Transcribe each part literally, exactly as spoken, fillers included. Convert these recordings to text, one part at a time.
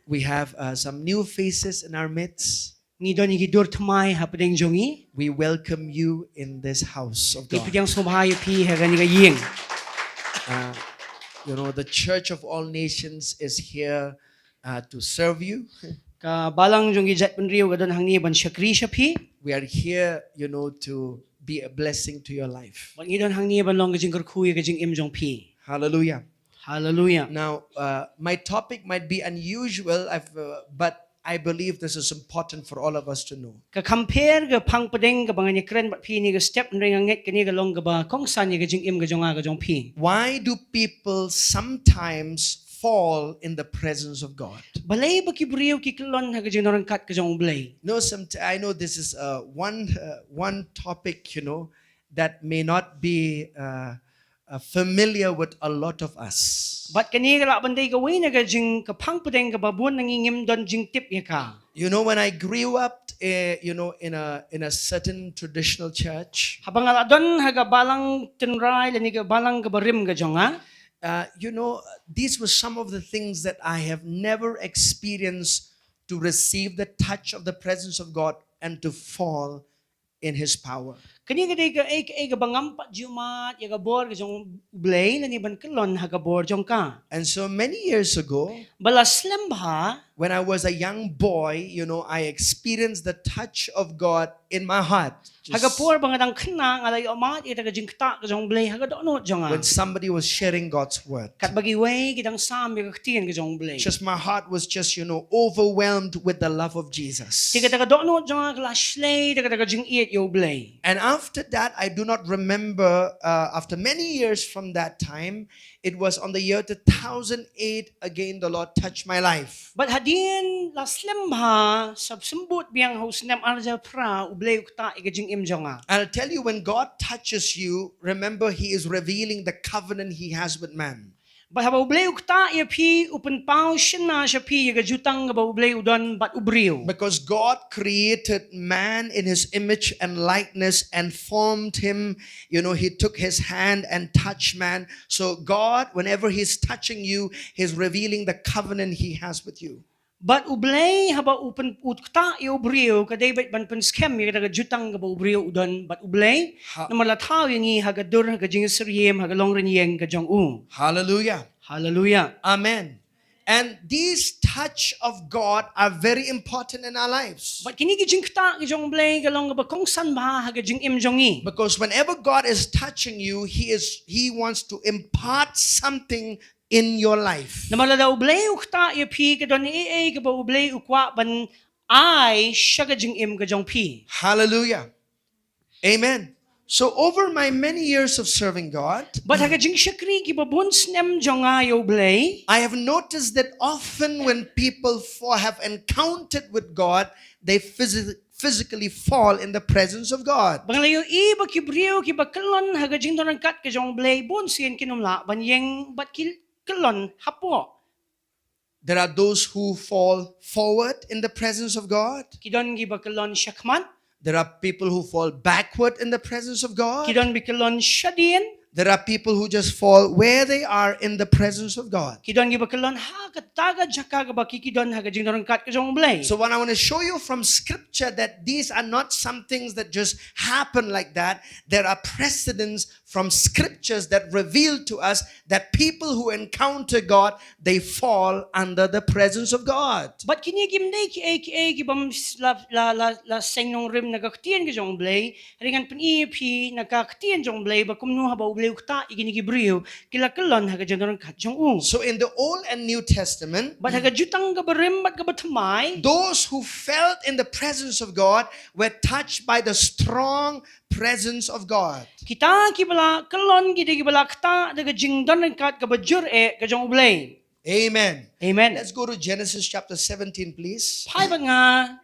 We have uh, some new faces in our midst. Ngi don ïa ki dur thymmai hapdeng jong ngi. We welcome you in this house of Ngi God. pdiang sngewbha ïa phi ha kane ka ïing. Uh, you know, the Church of All Nations is here uh, to serve you. Ka balang jong ki jaitbynriew ka don hangne ban shakri sha phi. We are here, you know, to be a blessing to your life. Bad ngi don hangne ban long ka jingkyrkhu ïa ka jingim jong phi. Hallelujah. Hallelujah. Now, uh, my topic might be unusual, I've, uh, but I believe this is important for all of us to know. Ka kham pher ka phang pdeng kaba ngan ïakren bad phi ha kane ka step, hynrei nga ngeit kane ka long kaba kongsan ïa ka jingim ka jong nga ka jong phi. Why do people sometimes fall in the presence of God? Balei ba ki briew ki kyllon ha ka jingdon ryngkat ka jong U Blei? No, some, I know this is uh, one uh, one topic, you know, that may not be uh, uh, familiar with a lot of us. Bad kane ka lah ban dei kawei na ka jing ka phang pdeng kaba bun na ngi ngim don jingtip ïa ka. You know, when I grew up, uh, you know, in a in a certain traditional church, Haba nga lah don ha ka balang tynrai lane ka balang kaba rim ka jong nga. uh, you know, these were some of the things that I have never experienced, to receive the touch of the presence of God and to fall in His power. Kane ka dei kaei kaei kaba ngam pat ju mad ïa ka bor ka jong U Blei lane ban kyllon ha ka bor jong ka. And so many years ago, Ba la slem bha, when I was a young boy, you know, I experienced the touch of God in my heart. Ha ka por ba nga dang khynnah nga la ïoh mad ïa ka jingktah ka jong U Blei ha ka dohnud jong nga. When somebody was sharing God's word. Katba kiwei ki dang sam ïa ka ktien ka jong U Blei. Just my heart was just, you know, overwhelmed with the love of Jesus. Te kata ka dohnud jong nga ka la shlei da kata ka jingïeit ïa U Blei. And after that, I do not remember, uh, after many years from that time, it was on the year two thousand eight, again, the Lord touched my life. Bad hadien la slem bha, sngewbha biang ha u snem ar hajar phra, U Blei u ktah ïa ka jingim jong nga. I'll tell you, when God touches you, remember, He is revealing the covenant He has with man. Bad haba U Blei u ktah ïa phi, u pynpaw shynna sha phi ïa ka jutang kaba U Blei u don bad u briew. Because God created man in His image and likeness and formed him. You know, He took His hand and touched man. So God, whenever He's touching you, He's revealing the covenant He has with you. Bad U Blei haba u pyn-, u ktah ïa u briew, ka dei beit ban pynskhem ïa kata ka jutang kaba u briew u don bad U Blei. Namar la thaw ïa ngi ha ka dur, ha ka jingsyriem, ha ka longrynïeng ka jong u. Hallelujah. Hallelujah. Amen. And these touch of God are very important in our lives. Bad kine ki jingktah ki jong U Blei ka long kaba kongsan bha ha ka jingim jong ngi. Because whenever God is touching you, He is He wants to impart something in your life. Namar lada U Blei u ktah ïa phi, ka don ei ei kaba U Blei u kwah ban ai sha ka jingim ka jong phi. Hallelujah. Amen. So over my many years of serving God, bad ha ka jingshakri kiba bun snem jong nga ïa U Blei, I have noticed that often when people for have encountered with God, they physically physically fall in the presence of God. Ba nga la ïohi ba ki briew kiba kyllon ha ka jingdon ryngkat ka jong U Blei bun sien kin ym lah ban ïeng bad ki kyllon hapoh. There are those who fall forward in the presence of God. Ki don kiba kyllon shakhmat. There are people who fall backward in the presence of God. Ki don ba kyllon shadien. There are people who just fall where they are in the presence of God. Ki don kiba kyllon ha kata ka jaka kaba ki ki don ha ka jingdon ryngkat ka jong U Blei. So what I want to show you from scripture, that these are not some things that just happen like that. There are precedents from scriptures that reveal to us that people who encounter God, they fall under the presence of God. Bad kine kim dei kiei kiei kibym la, la, la, la seng nongrim na ka ktien ka jong U Blei. Hynrei ngan pyni ïa phi na ka ktien jong U Blei ba kumno haba U Blei u ktah ïa kine ki briew, ki la kyllon ha ka jingdon ryngkat jong u. So in the Old and New Testament, bad ha ka jutang kaba rim bad kaba thymmai, those who felt in the presence of God were touched by the strong presence of God. Kita kiba la kyllon ki dei kiba la ktah da ka jingdon ryngkat kaba jur eh ka jong U Blei. Amen. Amen. Let's go to Genesis chapter seventeen, please. Phai bad nga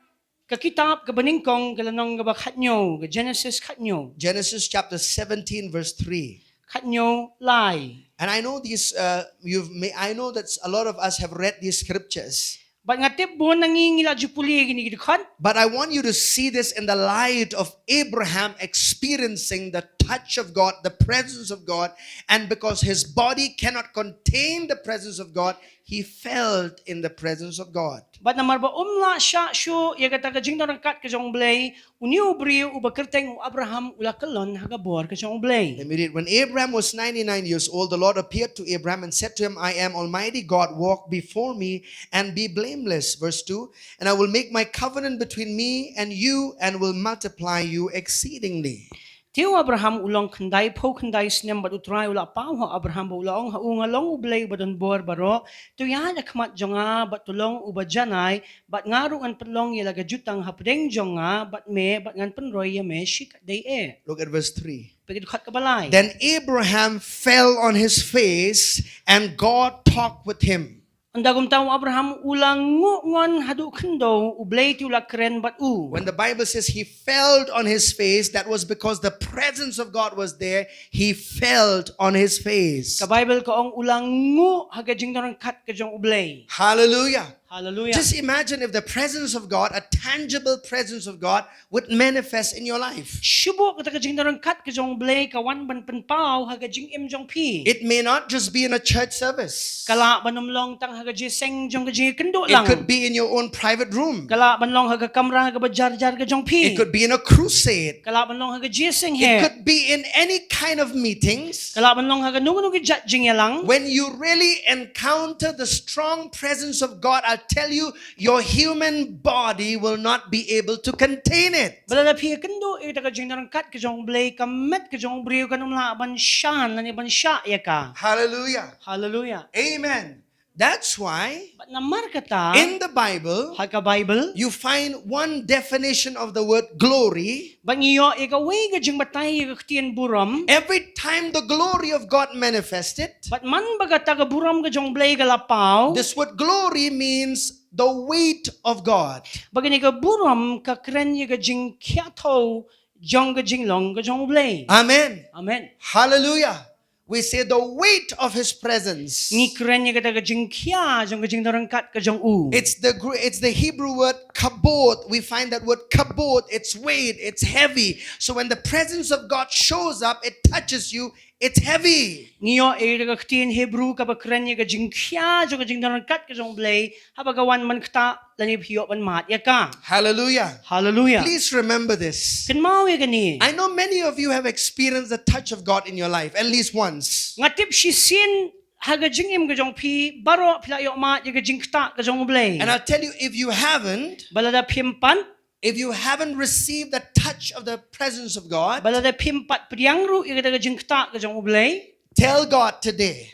ka kitab kaba nyngkong, ka lynnong kaba khathynñiew, ka Genesis khathynñiew. Genesis chapter seventeen, verse three. Khathynñiew lai. And I know these, uh, you've may, I know that a lot of us have read these scriptures. Bad nga tip bun na ngi ngi la ju pule kine ki dkhot. But I want you to see this in the light of Abraham experiencing the touch of God, the presence of God, and because his body cannot contain the presence of God, he felt in the presence of God. Bad namar ba um lah shah shuh ïa kata ka jingdon ryngkat ka jong U Blei, une u briew uba kyrteng u Abraham u la kyllon ha ka bor ka jong U Blei. Let me read. When Abraham was ninety-nine years old, the Lord appeared to Abraham and said to him, "I am Almighty God, walk before me and be blameless." Verse two, "And I will make my covenant between me and you and will multiply you exceedingly." Te u Abraham u long khyndai phew khyndai snem bad U Trai u la paw ha Abraham bad u la ong ha u, "Nga long U Blei uba don bor baroh, to ïaid ha khmat jong nga bad to long uba janai, bad nga ruh ngan pynlong ïa la ka jutang hapdeng jong nga bad me bad ngan pynroi ïa me shikatdei eh." Look at verse three. Peit ki dkhot kaba lai. Then Abraham fell on his face and God talked with him. Ynda kumta u Abraham u la nguh ngon haduh khyndew, U Blei te u la kren bad u. When the Bible says he fell on his face, that was because the presence of God was there. He fell on his face. Ka Bible ka ong u la nguh ha ka jingdon ryngkat ka jong U Blei. Hallelujah. Hallelujah. Just imagine if the presence of God, a tangible presence of God, would manifest in your life. Shu buh kata ka jingdon ryngkat ka jong U Blei ka wan ban pynpaw ha ka jingim jong phi. It may not just be in a church service. Ka lah ban ym long tang ha ka jingïaseng jong ka jingïakynduh It lang. Could be in your own private room. Ka lah ban long ha ka kamra kaba jar jar ka jong phi. It could be in a crusade. Ka lah ban long ha ka jingïaseng It heh. Could be in any kind of meetings. Ka lah ban long ha kano kano ka jait jingïalang. When you really encounter the strong presence of God, I'll tell you, your human body will not be able to contain it. Ba lada phi ïakynduh ïa kata ka jingdon ryngkat ka jong U Blei, ka met ka jong u briew kan ym lah ban shan lane ban shah ïa ka. Hallelujah. Hallelujah. Amen. That's why Bad namar kata, in the Bible, ha ka Bible, you find one definition of the word glory. Bad ngi ïoh ïa kawei ka jingbatai ïa ka ktien burom. Every time the glory of God manifested, Bad man ba kata ka burom ka jong U Blei ka la paw. This word glory means the weight of God. Bad kane ka burom ka kren ïa ka jingkhia thew jong ka jinglong ka jong U Blei. Amen. Amen. Hallelujah. We say the weight of his presence. Ngi kren ïa kata ka jingkhia jong ka jingdon ryngkat ka jong u. It's the Gr- it's the Hebrew word kabod. We find that word kabod. It's weight. It's heavy. So when the presence of God shows up, it touches you. It's heavy. Ngi ïoh ïa ka ktien Hebrew kaba kren ïa ka jingkhia jong ka jingdon ryngkat ka jong U Blei, haba ka wan ban ktah lane phi ïoh ban mad ïa ka. Hallelujah. Hallelujah. Please remember this. Kynmaw ïa kane. I know many of you have experienced the touch of God in your life at least once. Nga tip shisien ha ka jingim ka jong phi baroh phi la ïoh mad ïa ka jingktah ka jong U Blei. And I'll tell you, if you haven't, Ba lada phim pat, if you haven't received the touch of the presence of God, ba lada phim pat pdiang ruh ïa kata ka jingktah ka jong U Blei, tell God today,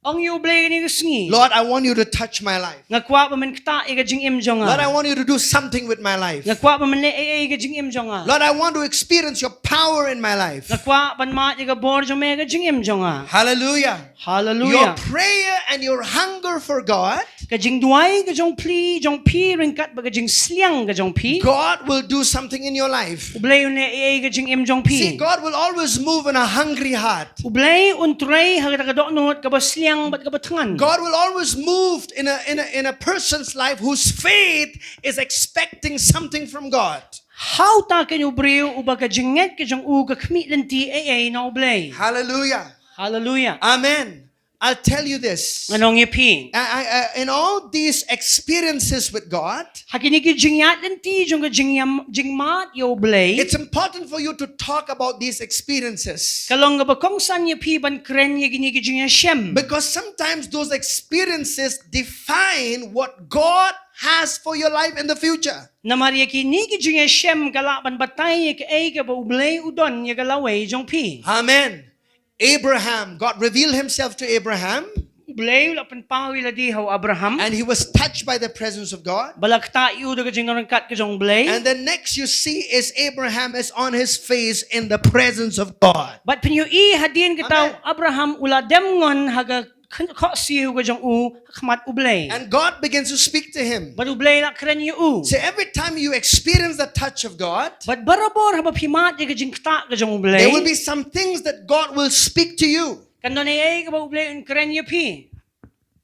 ong ïa U Blei kane ka sngi, "Lord, I want you to touch my life. Nga kwah ba men ktah ïa ka jingim jong nga. Lord, I want you to do something with my life. Nga kwah ba men leh ei ei ïa ka jingim jong nga. Lord, I want to experience your power in my life." Nga kwah ban mad ïa ka bor jong me ïa ka jingim jong nga. Hallelujah. Your Hallelujah. Prayer and your hunger for God, Ka jingduwai ka jong phi, jong phi ryngkat bad ka jingsliang ka jong phi, God will do something in your life. U Blei un leh ei ei ïa ka jingim jong phi. See, God will always move in a hungry heart. U Blei un trei ha kata ka dohnud kaba sliang bad kaba thngan. God will always move in a, in a, in a person's life whose faith is expecting something from God. Ha uta u briew uba ka jingngeit ka jong u ka khmih lynti ei ei na U Blei. Hallelujah. Hallelujah. Amen. I'll tell you this. Ngan ong ïa phi. I, I, I, in all these experiences with God, Ha kine ki jingïaid lynti jong ka jingïam, jingmad ïa U Blei, it's important for you to talk about these experiences. Ka long kaba kongsan ïa phi ban kren ïa kine ki jingïashem. Because sometimes those experiences define what God has for your life in the future. Namar ïa kine ki jingïashem ka lah ban batai ïa kaei kaba U Blei u don ïa ka lawei jong phi. Amen. Abraham, God revealed himself to Abraham. U Blei u la pynpaw ïa lade ha u Abraham. And he was touched by the presence of God. Ba la ktah ïa u da ka jingdon ryngkat ka jong U Blei. And then next you see is Abraham is on his face in the presence of God. Bad phin ïohi hadien kata u Amen. Abraham u la dem ngon ha ka kh-, khohsiew ka jong u ha khmat U Blei. And God begins to speak to him. Bad U Blei la kren ïa u. So every time you experience the touch of God, Bad barabor haba phi mad ïa ka jingktah ka jong U Blei, there will be some things that God will speak to you. Kan don ei ei kaba U Blei un kren ïa phi.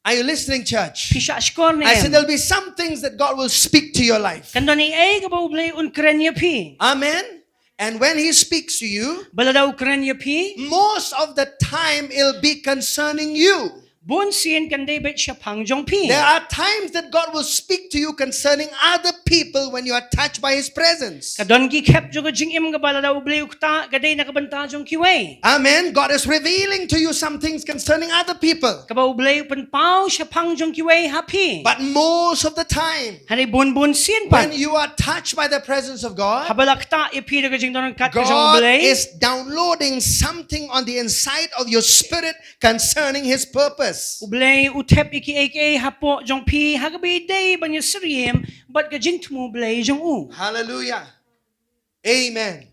Are you listening, church? Phi shah shkor ne? I said there'll be some things that God will speak to your life. Kan don ei ei kaba U Blei un kren ïa phi. Amen. And when he speaks to you, Ba lada u kren ïa phi, most of the time it'll be concerning you. Bun sien kan dei beit shaphang jong phi. There are times that God will speak to you concerning other people when you are touched by His presence. Ka don ki khep jong ka jingim kaba lada U Blei u ktah ka dei na ka bynta jong kiwei. Amen. God is revealing to you some things concerning other people. Kaba U Blei u pynpaw shaphang jong kiwei ha phi. But most of the time, Hynrei bun bun sien pat, when you are touched by the presence of God, haba la ktah ïa phi da ka jingdon ryngkat ka jong U Blei, God is downloading something on the inside of your spirit concerning His purpose. U Blei u thep ïa kiei kiei hapoh jong phi ha kaba ïadei ban ïasyriem bad ka jingthmu Blei jong u. Hallelujah. Amen.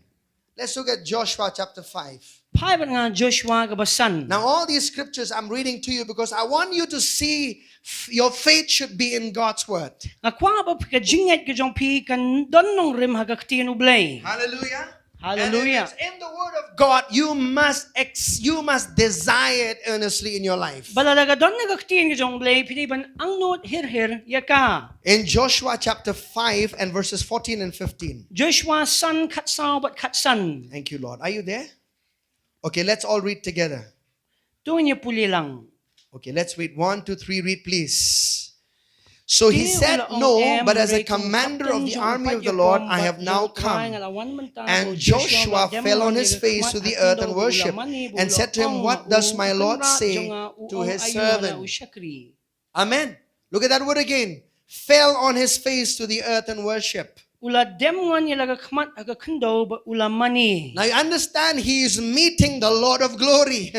Let's look at Joshua chapter five. Phai bad nga Joshua kaba san. Now, all these scriptures I'm reading to you because I want you to see f- your faith should be in God's word. Nga kwah ba ka jingngeit ka jong phi kan don nongrim ha ka ktien U Blei. Hallelujah. Hallelujah. And if it's in the word of God, you must ex- you must desire it earnestly in your life. Ba lada ka don na ka ktien ka jong U Blei phi dei ban angnud hir hir ïa ka. In Joshua chapter five and verses fourteen and fifteen. Joshua san khatsaw bad khatsan. Thank you, Lord. Are you there? Okay, let's all read together. To ngin ïa pule lang. Okay, let's read. One, two, three, read, please. So he said, "No, but as a commander of the army of the Lord, I have now come." And Joshua fell on his face to the earth and worshipped, and said to him, "What does my Lord say to his servant?" Amen. Look at that word again. Fell on his face to the earth and worship. U la dem ngon ïa la ka khmat ha ka khyndew bad u la mane. Now you understand, he is meeting the Lord of glory.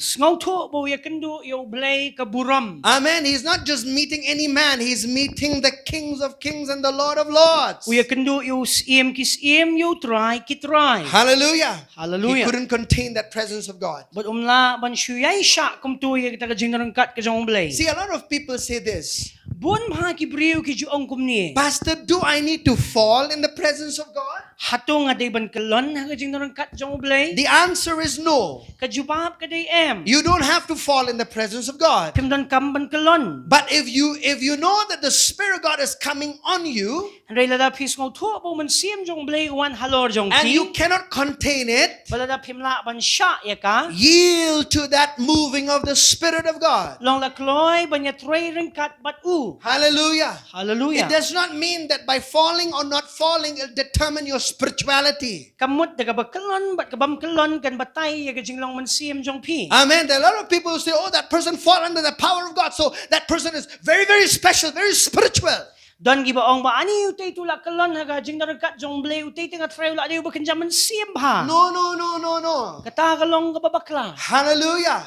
Sngewthuh ba u ïakynduh ïa U Blei ka burom. Amen. He's not just meeting any man, he's meeting the kings of kings and the Lord of lords. U ïakynduh ïa u Syiem ki syiem, ïa u Trai ki trai. Hallelujah. Hallelujah. He couldn't contain that presence of God. Bad um lah ban shu ïai shah kumto ïa kata ka jingdon ryngkat ka jong U Blei. See, a lot of people say this. Bun bha ki briew ki ju ong kumne. "Pastor, do I need to fall in the presence of God?" Hato nga dei ban kyllon ha ka jingdon ryngkat jong U Blei? The answer is no. Ka jubab ka dei em. You don't have to fall in the presence of God. Phim donkam ban kyllon. But if you if you know that the Spirit of God is coming on you, Hynrei lada phi sngewthuh ba u Mynsiem jong U Blei u wan halor jong phi, and you cannot contain it, bad lada phim lah ban shah ïa ka, yield to that moving of the Spirit of God. Long la kloi ban ïatrei ryngkat bad u. Hallelujah. Hallelujah. It does not mean that by falling or not falling, it'll determine your spirituality. Kam mut da kaba kyllon bad ka bym kyllon kan batai ïa ka jinglong mynsiem jong phi. Amen. There are a lot of people who say, "Oh, that person fall under the power of God, so that person is very, very special, very spiritual." Don kiba ong ba ani utei tu la kyllon ha ka jingdon ryngkat jong U Blei, utei te nga trai u la dei uba kynja mynsiem bha. No, no, no, no, no. Kata ka long kaba bakla. Hallelujah.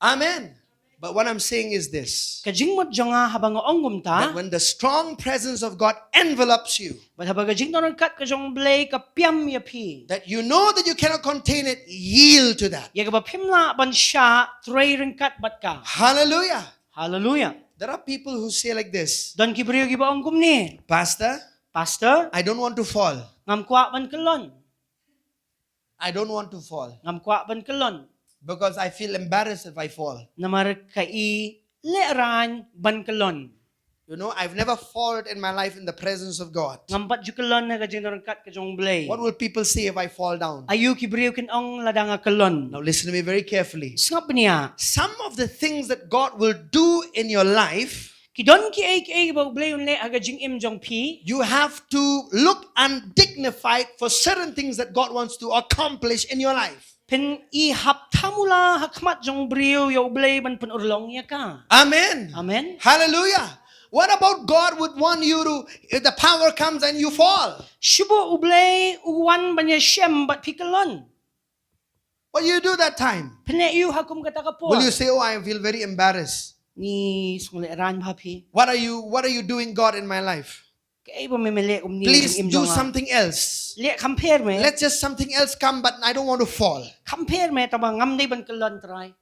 Amen. But what I'm saying is this. Ka jingmut jong nga haba nga ong kumta. That when the strong presence of God envelops you, Bad haba ka jingdon ryngkat ka jong U Blei ka piam ïa phi, that you know that you cannot contain it, yield to that. Ïa kaba phim lah ban shah, trei ryngkat bad ka. Hallelujah. Hallelujah. There are people who say like this. Don ki briew kiba ong kumne. Pastor, Pastor, I don't want to fall. Ngam kwah ban kyllon. I don't want to fall. Ngam kwah ban kyllon. Because I feel embarrassed if I fall. Namar ka i lehrain ban kyllon. You know, I've never fallen in my life in the presence of God. Ngam pat ju kyllon ha ka jingdon ryngkat ka jong U Blei. What will people say if I fall down? Aïu ki briew kin ong lada nga kyllon. Now listen to me very carefully. Sngap bniah. Some of the things that God will do in your life, ki don kiei kiei ba U Blei un leh ha ka jingim jong phi, you have to look undignified for certain things that God wants to accomplish in your life. Phin i hap thamula ha khmat jong briew ïa U Blei ban pynurlong ïa ka. Amen. Amen. Hallelujah. What about God would want you to, if the power comes and you fall? Shu ba U Blei u wan ban ïashem bad phi kyllon. What do you do that time? Phin ïa u ha kum kata ka por. Will you say, "Oh, I feel very embarrassed"? Ngi sngewlehrain bha phi. What are you, what are you doing, God, in my life? Kaei ba me me leh kumne. Please do something else. Leh kham pher me. Let just something else come, but I don't want to fall. Kham pher me, tangba ngam dei ban kyllon Trai.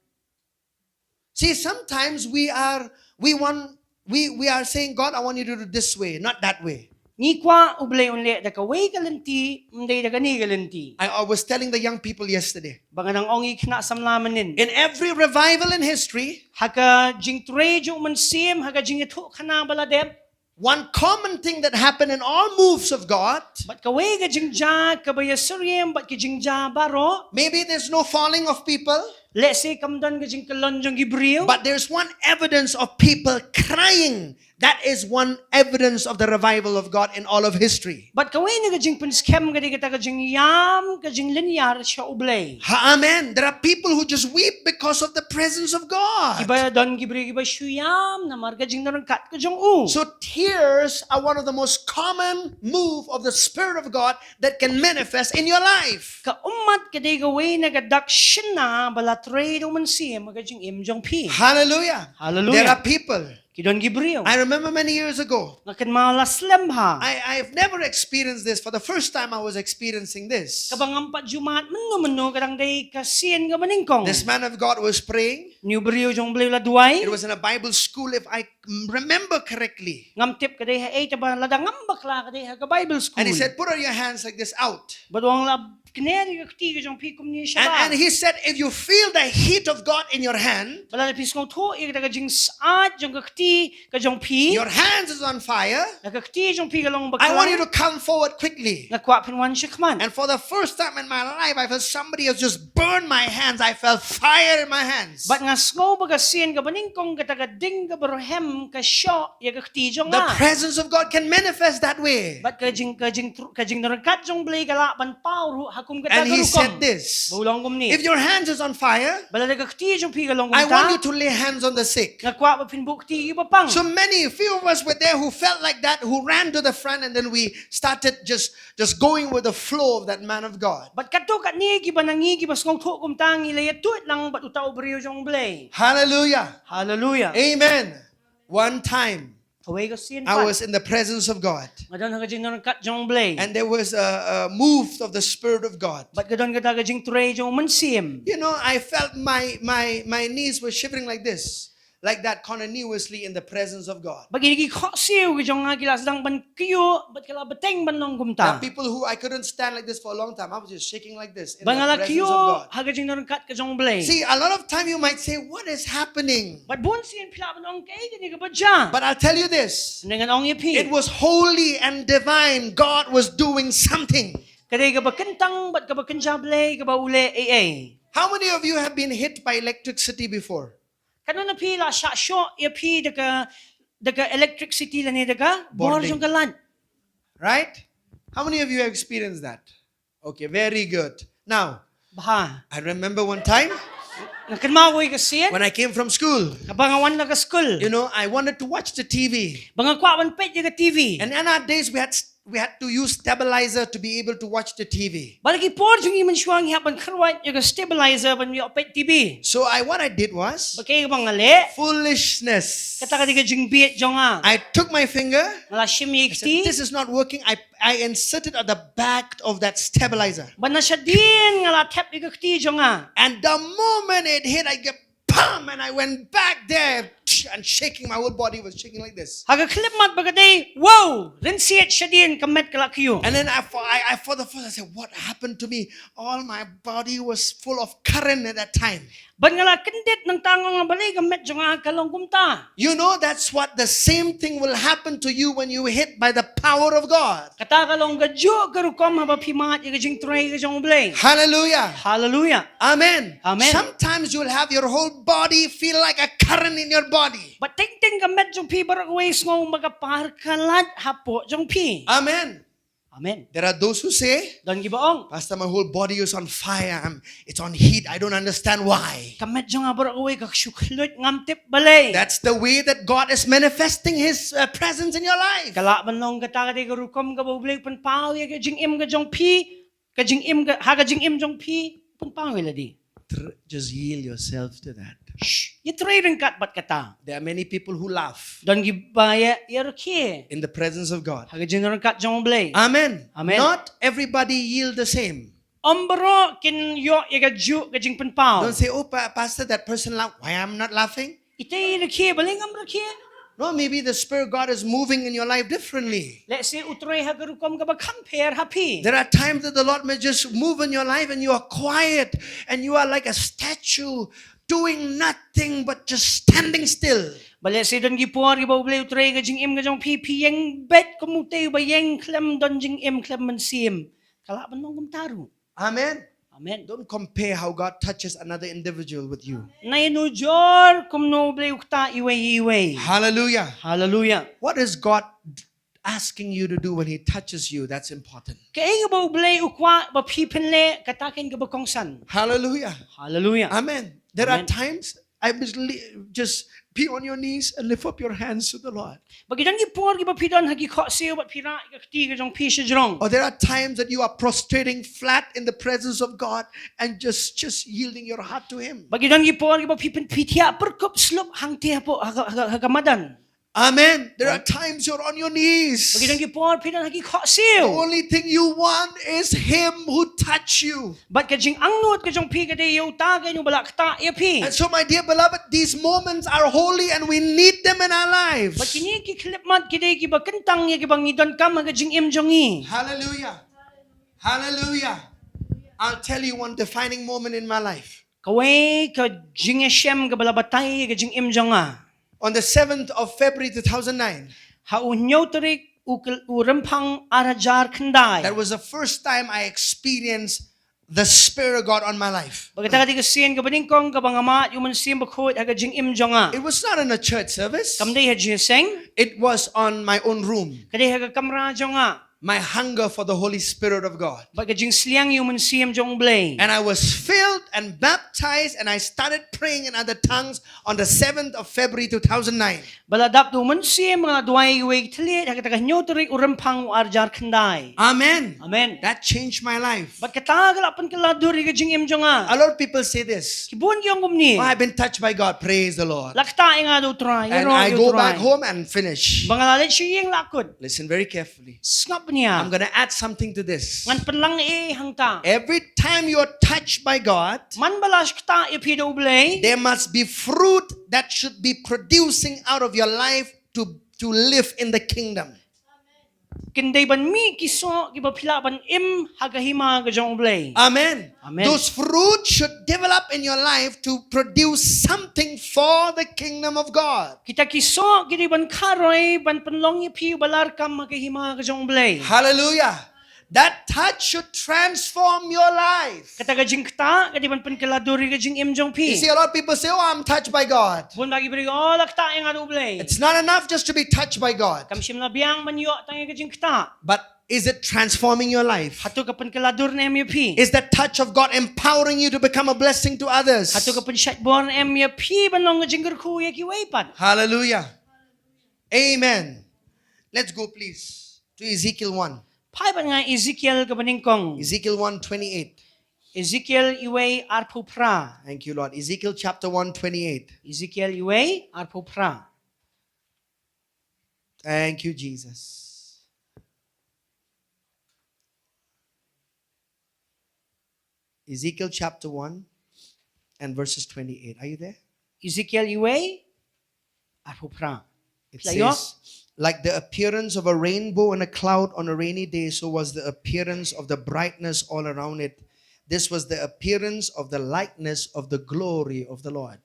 See, sometimes we are, we want, we, we are saying, "God, I want you to do this way, not that way." Ngi kwah U Blei un leh da kawei ka lynti, ym dei da kane ka lynti. I, I was telling the young people yesterday. Ba nga dang ong ïa ki khynnah samla mynnin. In every revival in history, ha ka jingtrei jong u Mynsiem, ha ka jingïathuhkhana ba la dep, one common thing that happened in all moves of God, bad kawei ka jingjia kaba ïasyriem bad ki jingjia baroh, maybe there's no falling of people. Lehse kam don ka jingkyllon jong ki briew. But there's one evidence of people crying. That is one evidence of the revival of God in all of history. Bad kawei na ka jingpynskhem ka dei kata ka jingïam, ka jinglynñiar sha U Blei. Ha, amen. There are people who just weep because of the presence of God. Kiba don ki briew kiba shu ïam namar ka jingryngkat ka jong u. So tears are one of the most common move of the Spirit of God that can manifest in your life. Ka ummat ka dei kawei na ka dak shynna ba la trei da U Mynsiem ha ka jingim jong phi. Hallelujah. Hallelujah. There are people. Ki don ki briew. I remember many years ago. Nga kynmaw la slem ha. I, I've never experienced this. For the first time, I was experiencing this. Kaba ngam pat ju mad mynno mynno, ka dang dei ka sien kaba nyngkong. This man of God was praying. Une u briew jong U Blei u la duwai. It was in a Bible school, if I remember correctly. Ngam tip ka dei ha ei, te ba lada ngam bakla ka dei ha ka Bible school. And he said, "Put out your hands like this out." Bad u ong la kner ïa ka kti ka jong phi kumne sha bor. And, and he said, "If you feel the heat of God in your hand, Bad lada phi sngewthuh ïa kata ka jingsat jong ka kti ka jong phi, your hands is on fire, la ka kti jong phi ka long bakla, I want you to come forward quickly." Nga kwah phin wan shakhmat. And for the first time in my life, I felt somebody has just burned my hands. I felt fire in my hands. Bad nga sngew ba ka sien kaba nyngkong, kata ka ding kaba rhem ka shoh ïa ka kti jong nga. The presence of God can manifest that way. Bad ka jing, ka jing, ka jingryngkat jong U Blei ka lah ban paw ruh ha kum kata ka rukom. And he said this, Ba u la ong kumne. "If your hand is on fire, Bad lada ka kti jong phi ka long kumta, I want you to lay hands on the sick." Nga kwah ba phin buh kti ïa ki bapang. So many, few of us were there who felt like that, who ran to the front, and then we started just, just going with the flow of that man of God. Bad katto katne kiba na ngi kiba sngewthuh kumta, ngi la ïa tuid lang bad uta u briew jong U Blei. Hallelujah. Hallelujah. Amen. One time, Kawei ka sien pat, I was in the presence of God. Nga don ha ka jingryngkat jong U Blei. And there was a, a move of the Spirit of God. Bad ka don kata ka jingtrei jong U Mynsiem. You know, I felt my, my, my knees were shivering like this, like that, continuously in the presence of God. Bad kine ki khohsiew ki jong nga ki la sdang ban kyiuh, bad ki la bteng ban long kumta. There are people who, I couldn't stand like this for a long time. I was just shaking like this in the presence of God. Bad nga la kyiuh ha ka jingryngkat ka jong U Blei. See, a lot of time you might say, "What is happening?" Bad bun sien phi lah ban ong, kaei kane kaba jia. But I'll tell you this. Hynrei ngan ong ïa phi. It was holy and divine. God was doing something. Ka dei kaba kyntang bad kaba kynja Blei kaba u leh ei ei. How many of you have been hit by electricity before? Katno na phi la shah shoh ïa phi da ka, da ka electricity lane da ka bor jong ka light? Right? How many of you have experienced that? Okay, very good. Now, Bha. I remember one time, Nga kynmaw kawei ka sien, when I came from school, kaba nga wan na ka skul. You know, I wanted to watch the T V. Ba nga kwah ban peit ïa ka T V. And in our days, we had, we had to use stabilizer to be able to watch the T V. Bad ha ki por jong ngi mynshuwa ngi hap ban kyrwat ïa ka stabilizer ban ïoh peit T V. So I, what I did was, Bad kaei kaba nga leh? Foolishness. Kata ka dei ka jingbieit jong nga. I took my finger. Nga la shim ïa i kti. I said, "This is not working." I I inserted at the back of that stabilizer. Bad na shadien nga la thep ïa ka kti jong nga. And the moment it hit, I get pam, and I went back there and shaking. My whole body was shaking like this. Ha ka khyllipmat ba ka dei, wow, rynsied shadien ka met ka la kyiuh. And then I, for, I, I, for the first, I said, "What happened to me?" All my body was full of current at that time. Bad nga la kyndit nangta nga ong, balei ka met jong nga ka long kumta. You know, that's what the same thing will happen to you when you hit by the power of God. Kata ka long kajuh ka rukom haba phi mad ïa ka jingtrei ka jong U Blei. Hallelujah. Hallelujah. Amen. Amen. Sometimes you'll have your whole body feel like a current in your body. Bad teng teng ka met jong phi baroh kawei sngew ba ka par khalat hapoh jong phi. Amen. Amen. There are those who say, Don kiba ong, "Pastor, my whole body is on fire. I'm, it's on heat. I don't understand why." Ka met jong nga baroh kawei ka shu khluit, ngam tip balei. That's the way that God is manifesting His, uh, presence in your life. Ka lah ban long kata ka dei ka rukom kaba U Blei u pynpaw ïa ka jingim ka jong phi, ka jingim ka, ha ka jingim jong phi, pynpaw ïa lade. Tr-, just yield yourself to that. Shh, ïatrei ryngkat bad kata. There are many people who laugh Don kiba ïa, ïarakhe in the presence of God. Ha ka jingryngkat jong U Blei. Amen. Amen. Not everybody yield the same. Ym baroh kin ïoh ïa kajuh ka jingpynpaw. Don't say, "Oh, pa-, Pastor, that person laugh. Why I'm not laughing?" Ita i rakhe, balei ngam rakhe? No, maybe the Spirit of God is moving in your life differently. Lehse U Trai ha ka rukom kaba kham pher ha phi. There are times that the Lord may just move in your life and you are quiet and you are like a statue doing nothing but just standing still. Bad lehse don ki por kiba U Blei u trei ha ka jingim ka jong phi, phi ïeng beit kum utei uba ïeng khlem don jingim khlem mynsiem. Ka lah ban long kumta ruh. Amen. Amen. Don't compare how God touches another individual with you. Nai nujor kumno U Blei u ktah iwei iwei. Hallelujah. Hallelujah. What is God asking you to do when He touches you? That's important. Kaei kaba U Blei u kwah ba phi pynleh, kata kein kaba kongsan. Hallelujah. Hallelujah. Amen. There are Amen. times I was li- just be on your knees and lift up your hands to the Lord. Ba ki don ki por kiba phi don ha ki khohsiew bad phi rah ka kti ka jong phi sha jrong. Or there are times that you are prostrating flat in the presence of God and just just yielding your heart to Him. Ba ki don ki por kiba phi pyn phi thiah pyrkup sluk hangtei hapoh ha ka- ha ka- ha ka madan. Amen. There are Amen. times you're on your knees. Ba ki don ki por phi don ha ki The khohsiew. only thing you want is Him who touched you. Bad ka jingangnud ka jong phi ka dei ïa uta kein uba la ktah ïa phi. And so, my dear beloved, these moments are holy and we need them in our lives. Bad kine ki khyllipmat ki dei kiba kyntang ïa kiba ngi donkam ha ka jingim jong ngi. Hallelujah. Hallelujah. I'll tell you one defining moment in my life. Kawei ka jingïashem kaba la batai ïa ka jingim jong nga. On the seventh of February two thousand nine, Ha u hynñiew tarik u kyl- u Rymphang ar hajar khyndai. that was the first time I experienced the Spirit of God on my life. Ba kata ka dei ka sien kaba nyngkong kaba nga mad ïa u Mynsiem Bakhuid ha ka jingim jong nga. It was not in a church service. Kam dei ha jingïaseng. It was on my own room. Ka dei ha ka kamra jong nga. My hunger for the Holy Spirit of God. Bad ka jingsliang ïa u Mynsiem jong U Blei. And I was filled and baptized, and I started praying in other tongues on the seventh of February two thousand nine. Ba la dap da u Mynsiem, nga la duwai ïa uwei u thylliej ha kata ka hynñiew tarik u Rymphang u ar hajar khyndai. Amen. Amen. That changed my life. Bad kata ka la pynkylla dur ïa ka jingim jong nga. A lot of people say this. Ki bun ki ong kumne. Oh, I've been touched by God. Praise the Lord. La ktah ïa nga da U Trai, ïaroh ïa U Trai. And I go back home and finish. Ba nga la leit sha ïing la kut. Listen very carefully. Sngap bniah. I'm gonna add something to this. Ngan pynlang ei hangta. Every time you're touched by God, Man ba la ktah ïa phi da U Blei. there must be fruit that should be producing out of your life to, to live in the kingdom. Kin dei ban mih ki soh kiba phi lah ban im ha ka hima ka jong U Blei. Amen. Amen. Those fruits should develop in your life to produce something for the kingdom of God. Kita ki soh ki dei ban kharoi ban pynlong ïa phi uba larkam ha ka hima ka jong U Blei. Hallelujah. That touch should transform your life. Kata ka jingktah ka dei ban pynkylla dur ïa ka jingim jong phi. You see, a lot of people say, "Oh, I'm touched by God." Bun ba ki briew, oh, la ktah ïa nga da U Blei. It's not enough just to be touched by God. Kam shym la biang ban ïoh tang ïa ka jingktah. But is it transforming your life? Hato ka pynkylla dur ne em ïa phi? Is that touch of God empowering you to become a blessing to others? Hato ka pynshait bor ne em ïa phi ban long ka jingkyrkhu ïa kiwei pat? Hallelujah. Amen. Let's go, please, to Ezekiel one. Phai bad nga Ezekiel kaba nyngkong. Ezekiel one twenty-eight. Ezekiel uwei arphew phra. Thank you, Lord. Ezekiel chapter one twenty-eight. Ezekiel uwei arphew phra. Thank you, Jesus. Ezekiel chapter one and verses twenty-eight. Are you there? Ezekiel uwei arphew phra. It Phi la ïoh? says, "Like the appearance of a rainbow in a cloud on a rainy day, so was the appearance of the brightness all around it. This was the appearance of the likeness of the glory of the Lord."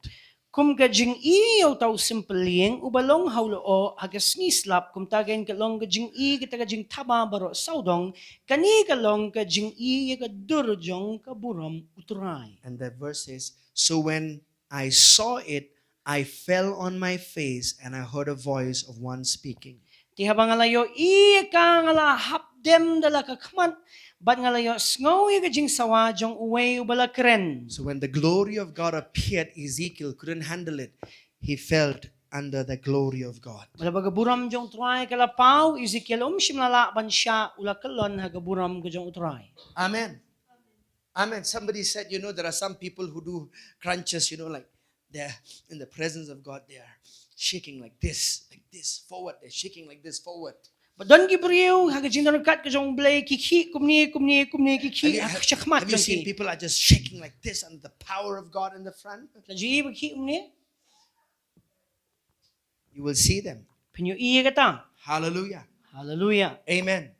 Kum ka jingïohi ïa uta u sympylieng uba long ha u lyoh ha ka sngi slap, kumta kein ka long ka jingïohi kata ka jingthaba baroh sawdong, kane ka long ka jingïohi ïa ka dur jong ka burom U Trai. And the verse says, "So when I saw it, I fell on my face and I heard a voice of one speaking." Te haba nga la ïohi ïa ka, nga la hap dem da la ka khmat, bad nga la ïohsngew ïa ka jingsawa jong uwei uba la kren. So when the glory of God appeared, Ezekiel couldn't handle it. He felt under the glory of God. Bad haba ka burom jong U Trai ka la paw, Ezekiel um shym la lah ban shah, u la kyllon ha ka burom ka jong U Trai. Amen. Amen. Somebody said, you know, there are some people who do crunches, you know, like, they're in the presence of God, they are shaking like this, like this, forward. They're shaking like this, forward. Ba don ki briew ha ka jingdon ryngkat ka jong U Blei, ki khih kumne, kumne, kumne, ki khih ha ka shakhmat jong ki. Have you, have, have you seen people are just shaking like this under the power of God in the front? La ju ïohi ba ki khih kumne? You will see them. Phin ïohi ïa kata. Hallelujah. Hallelujah. Amen.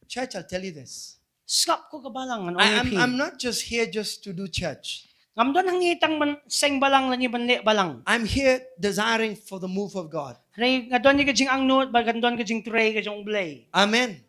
Church, I'll tell you this. Sngap ko ka balang, ngan ong ïa phi. I, I'm, I'm not just here just to do church. Ngam don hangne tang ban seng balang lane ban leh balang. I'm here desiring for the move of God. Hynrei nga don ïa ka jingangnud ba kan don ka jingtrei ka jong U Blei. Amen.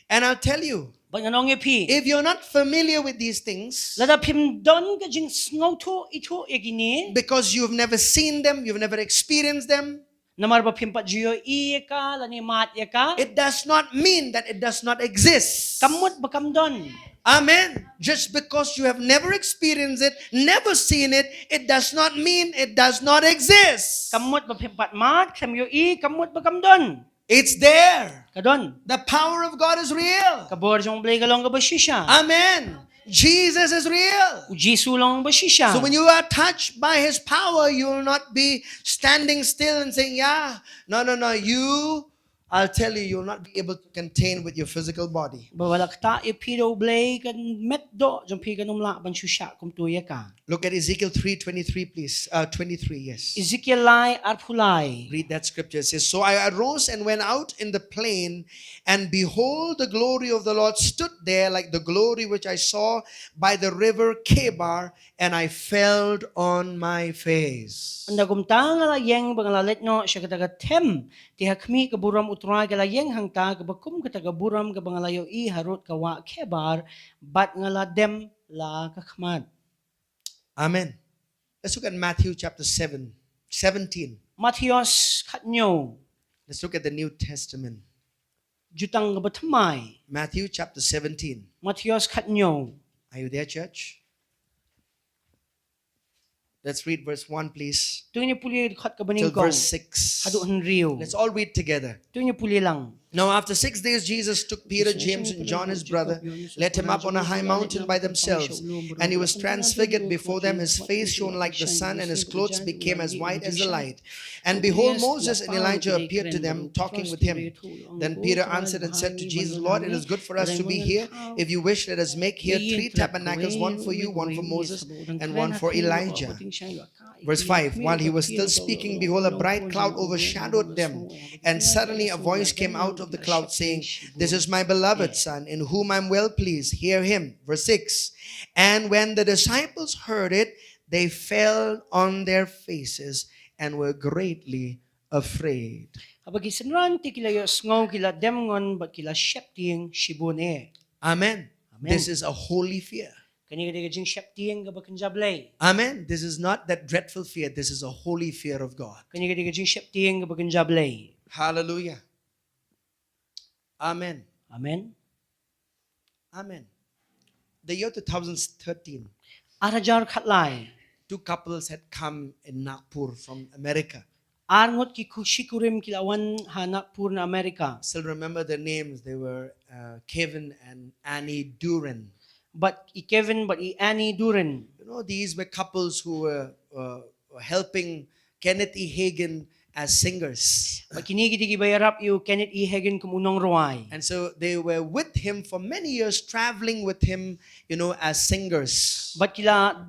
And I'll tell you, Bad ngan ong ïa phi, if you're not familiar with these things, lada phim don ka jingsngewthuh ithuh ïa kine, because you've never seen them, you've never experienced them, namar ba phim pat ju ïohi ïa ka lane mad ïa ka, it does not mean that it does not exist. Kam mut ba kam don. Amen. Just because you have never experienced it, never seen it, it does not mean it does not exist. Kam mut ba phim pat mad, phim ïohi, kam mut ba kam don. It's there. Ka don. The power of God is real. Ka bor jong U Blei ka long kaba shisha. Amen. Jesus is real. U Jisu u long ba shisha. So when you are touched by his power, you will not be standing still and saying, "Yeah." No, no, no. You, I'll tell you, you will not be able to contain with your physical body. Ba wat la ktah ïa phi da U Blei, ka met doh jong phi kam lah ban shu shah kumto ïa ka. Look at Ezekiel three twenty-three, please. Uh, twenty-three, yes. Ezekiel lai arphew lai. Read that scripture. It says, "So I arose and went out in the plain, and behold, the glory of the Lord stood there like the glory which I saw by the river Chebar, and I fell on my face." Ynda kumta nga la ïeng bad nga la leit noh sha kata ka them, te ha khmih ka burom U Trai ka la ïeng hangta, kaba kum kata ka burom kaba nga la ïohi harud ka wah Chebar, bad nga la dem la ka khmat. Amen. Let's look at Matthew chapter seven, seventeen. Mathaios khathynñiew. Let's look at the New Testament. Jutang kaba thymmai. Matthew chapter seventeen. Mathaios khathynñiew. Are you there, church? Let's read verse one, please. To ngin ïa pule dkhot kaba nyngkong. Till verse six. Haduh hynriew. Let's all read together. To ngin ïa pule lang. Now, after six days, Jesus took Peter, James, and John, his brother, led him up on a high mountain by themselves, and he was transfigured before them. His face shone like the sun, and his clothes became as white as the light. And behold, Moses and Elijah appeared to them, talking with him. Then Peter answered and said to Jesus, "Lord, it is good for us to be here. If you wish, let us make here three tabernacles, one for you, one for Moses, and one for Elijah." Verse five, while he was still speaking, behold, a bright cloud overshadowed them. And suddenly a voice came out of the cloud saying, "This is my beloved Son, in whom I'm well pleased. Hear him." Verse six, and when the disciples heard it, they fell on their faces and were greatly afraid. Haba ki synran te ki la ïohsngew, ki la dem ngon bad ki la sheptieng shibun eh. Amen. Amen. This is a holy fear. Kane ka dei ka jingsheptieng kaba kynja Blei. Amen. This is not that dreadful fear. This is a holy fear of God. Kane ka dei ka jingsheptieng kaba kynja Blei. Hallelujah. Amen. Amen. Amen. The year two thousand thirteen, ar hajar khatlai, two couples had come in Nagpur from America. Ar ngut ki ku-, shi kurim ki la wan ha Nagpur na America. Still remember their names. They were, uh, Kevin and Annie Duran. Bad i Kevin bad i Annie Duran. You know, these were couples who were, uh, were helping Kenneth E. Hagin as singers. Bad kine ki dei kiba ïarap ïa u Kenneth E. Hagin kum u nongrwai. And so they were with him for many years, traveling with him, you know, as singers. Bad ki la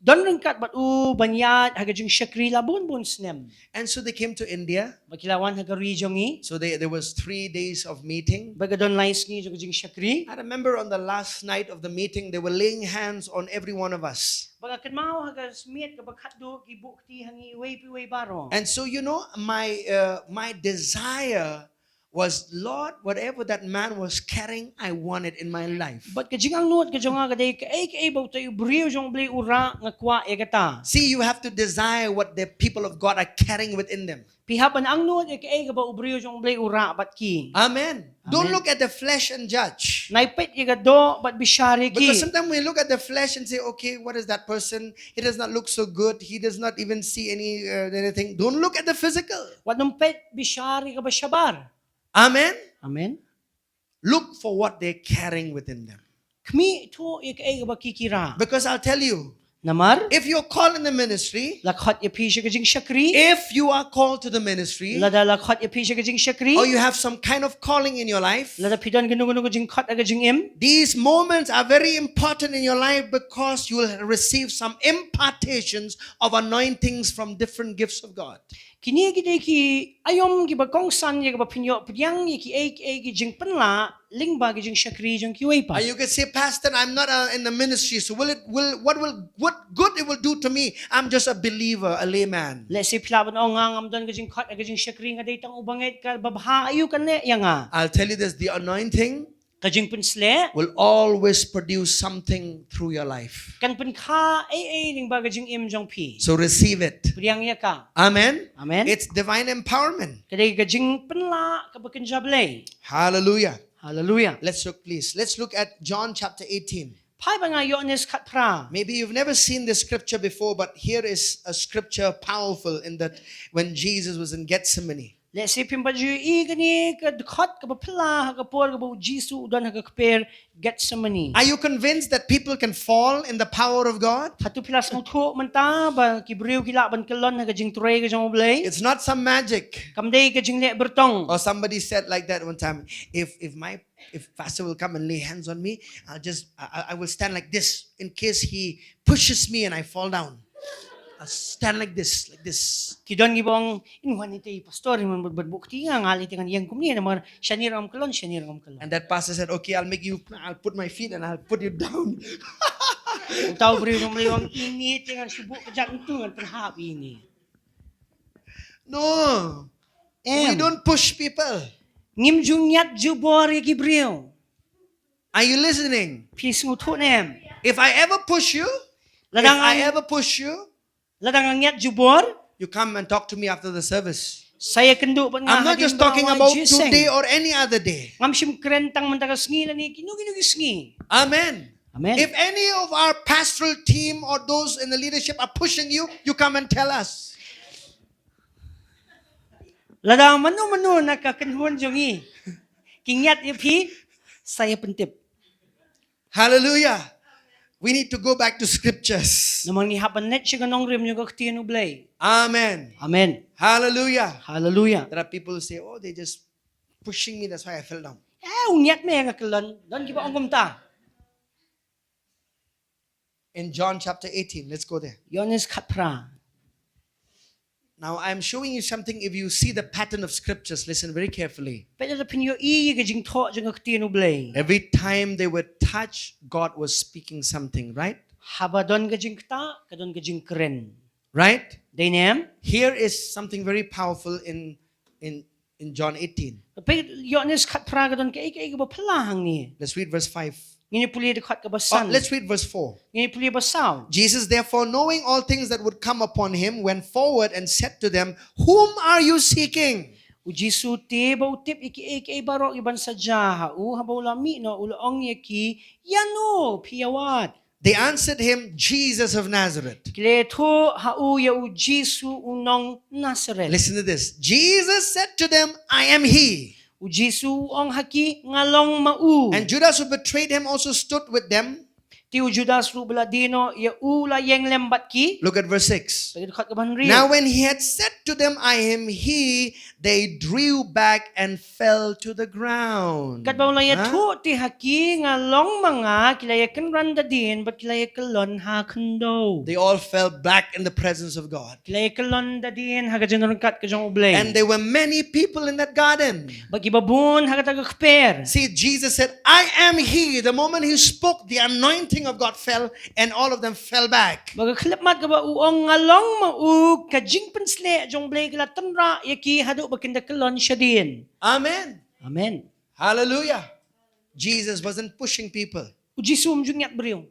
don ryngkat bad u ban ïaid ha ka jingshakri la bun bun snem. And so they came to India. Bad ki la wan ha ka ri jong ngi. So they, there was three days of meeting. Bad ka don lai sngi jong ka jingshakri. I remember on the last night of the meeting, they were laying hands on every one of us. Bad nga kynmaw ha ka miet kaba khatduh ki buh kti ha ngi iwei pa iwei baroh. And so, you know, my, uh, my desire was, "Lord, whatever that man was carrying, I want it in my life." Bad ka jingangnud ka jong nga ka dei, kaei kaei ba utai u briew jong U Blei u rah, nga kwah ïa kata. See, you have to desire what the people of God are carrying within them. Phi hap ban angnud ïa kaei kaba u briew jong U Blei u rah bad ki. Amen. Don't look at the flesh and judge. Nai peit ïa ka doh bad bishar ïa ki. Because sometimes we look at the flesh and say, "Okay, what is that person? He does not look so good. He does not even see any, uh, anything." Don't look at the physical. Wat nym peit bishar ïa kaba shabar. Amen. Amen. Look for what they're carrying within them. Khmih thuh ïa kaei kaba ki ki rah. Because I'll tell you, namar if you're called in the ministry, la khot ïa phi sha ka jingshakri, if you are called to the ministry, lada la khot ïa phi sha ka jingshakri, or you have some kind of calling in your life, lada phi don kano kano ka jingkhot ha ka jingim, these moments are very important in your life because you will receive some impartations of anointings from different gifts of God. Kine ki dei ki aïom kiba kongsan ïa kaba phin ïoh pdiang ïa kiei kiei ki jingpynlah lyngba ki jingshakri jong kiwei pat. And you can say, "Pastor, I'm not, uh, in the ministry, so will it, will, what will, what good it will do to me? I'm just a believer, a layman." Lehse phi lah ban ong, "Nga ngam don ka jingkhot ha ka jingshakri, nga dei tang u bangeit, kaba bha aïu kan leh ïa nga?" I'll tell you this, the anointing Ka jingpynsleh will always produce something through your life. Kan pynkha ei ei lyngba ka jingim jong phi. So receive it. Pdiang ïa ka. Amen. Amen. It's divine empowerment. Ka dei ka jingpynlah kaba kynja Blei. Hallelujah. Hallelujah. Let's look, please. Let's look at John chapter eighteen. Phai bad nga Ïoannis khatphra. Maybe you've never seen this scripture before, but here is a scripture powerful in that when Jesus was in Gethsemane. Lehse phim pat ju ïohi kane ka dkhot kaba phylla ha ka por kaba u Jisu u don ha ka kper Gethsemane. Are you convinced that people can fall in the power of God? Hato phi la sngewthuh mynta ba ki briew ki lah ban kyllon ha ka jingtrei ka jong u Blei? It's not some magic. Kam dei ka jingleh byrtong. Or somebody said like that one time, if if my if pastor will come and lay hands on me, I'll just I, I I will stand like this in case he pushes me and I fall down. I'll stand like this, like this. Ki don kiba ong, in wan ite pastor, in wan bad bukti nga nga lite ngan ïeng kumne namar shane ruh ngam kyllon, shane ruh ngam kyllon. And that pastor said, okay, I'll make you, I'll put my feet and I'll put you down. Uta u briew u ong, ine te ngan shu buh kjat ntu ngan pynhap ine. No. Em. We don't push people. Ngim ju ngiat jubor ïa ki briew. Are you listening? Phi sngewthuh ne em? If I ever push you, if I ever push you, lada nga ngiat jubor, you come and talk to me after the service. Sa ïakynduh bad nga. I'm not just talking about today or any other day. Ngam shym kren tang mynta ka sngi lane kino kino ki sngi. Amen. Amen. If any of our pastoral team or those in the leadership are pushing you, you come and tell us. Lada mano mano na ka kynhun jong ngi ki ngiat ïa phi, sa ïa pyntip. Hallelujah. We need to go back to scriptures. Namar ngi hap ban leit sha ka nongrim jong ka ktien u Blei. Amen. Amen. Hallelujah. Hallelujah. There are people who say, oh, they just pushing me, that's why I fell down. Eh, u ngiat me nga kyllon, don kiba ong kumta. In John chapter eighteen, let's go there. Ïoannis khatphra. Now, I'm showing you something. If you see the pattern of scriptures, listen very carefully. Peit lada phin ïohi ïa ka jingthoh jong ka ktien u Blei. Every time they were touched, God was speaking something, right? Haba don ka jingktah, ka don ka jingkren. Right? Dei ne em? Here is something very powerful in in in John eighteen. Peit Ïoannis khatphra ka don kaei kaei kaba phylla hangne. Let's read verse five. Ngin ïa pule dkhot kaba san. Let's read verse four. Ngin ïa pule ba saw. Jesus, therefore, knowing all things that would come upon him, went forward and said to them, whom are you seeking? U Jisu te ba u tip ïa kiei kiei baroh kiban sa jia ha u, haba u la mih noh u la ong ïa ki, ïano phi ïa wad? They answered him, Jesus of Nazareth. Ki la ïathuh ha u ïa u Jisu u nong Nazareth. Listen to this. Jesus said to them, I am he. U Jisu u ong ha ki, nga long ma u. And Judas, who betrayed him, also stood with them. Te u Judas ruh ba la die noh ïa u la ïeng lem bad ki. Look at verse six. Peit dkhot kaba hynriew. Now when he had said to them, I am he, they drew back and fell to the ground. Katba u la ïathuh te ha ki, nga long ma nga, ki la ïakynran da dien bad ki la ïakyllon ha khyndew. They all fell back in the presence of God. Ki la ïakyllon da dien ha ka jingryngkat ka jong u Blei. And there were many people in that garden. Bad kiba bun ha kata ka kper. See, Jesus said, I am he. The moment he spoke, the anointing of God fell and all of them fell back. Ba ka khyllipmat kaba u ong nga long ma u, ka jingpynsleh jong u Blei ka la tynrah ïa ki haduh ba kin da kyllon shadien. Amen. Amen. Hallelujah. Jesus wasn't pushing people. U Jisu um ju ngiat briew.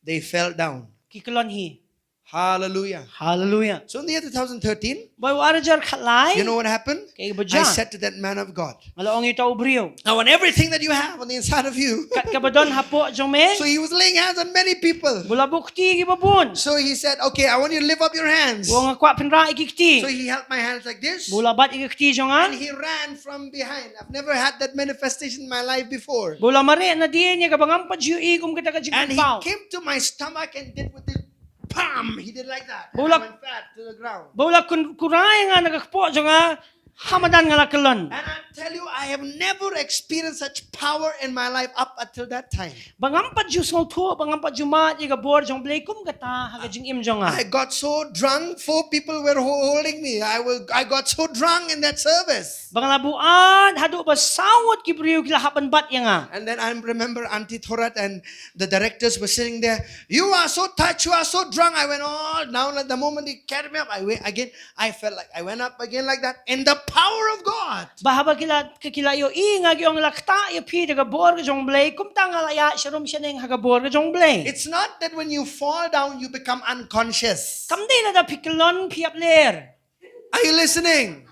They fell down. Ki kyllon hi. Hallelujah. Hallelujah. So in the year two thousand thirteen, ba u ar hajar khatlai, you know what happened? Kaei ba jia? I said to that man of God, nga la ong ïa uta u briew, I want everything that you have on the inside of you. Kat kaba don hapoh jong me. So he was laying hands on many people. Ba u la buh kti ïa kiba bun. So he said, okay, I want you to lift up your hands. Ba u ong nga kwah phin rah ïa ki kti. So he held my hands like this. Ba u la bat ïa ki kti jong nga. And he ran from behind. I've never had that manifestation in my life before. Ba u la mareh nadien ïa kaba ngam pat ju ïohi kum kata ka jingpynpaw. And he came to my stomach and did with his palm. He did like that. And I went flat to the ground. Ba u la kun-, kurai ïa nga na ka kpoh jong nga, ha madan nga la kyllon. And I tell you, I have never experienced such power in my life up until that time. Ba ngam pat ju sngewthuh, ba ngam pat ju mad ïa ka bor jong u Blei kum kata ha ka jingim jong nga. I got so drunk, four people were ho-, holding me. I was, I got so drunk in that service. Ba nga la buaid haduh ba saw ngut ki briew ki la hap ban bat ïa nga. And then I remember Auntie Thorat and the directors were sitting there. You are so touched, you are so drunk. I went, oh, now like the moment he carried me up, I went again. I felt like I went up again like that in the power of God. Ba haba ki la, ki la ïohi nga, ki ong, la ktah ïa phi da ka bor ka jong U Blei, kumta nga la ïaid sharum shaneng ha ka bor ka jong U Blei. It's not that when you fall down, you become unconscious. Kam dei lada phi kyllon phi ïapler. Are you listening?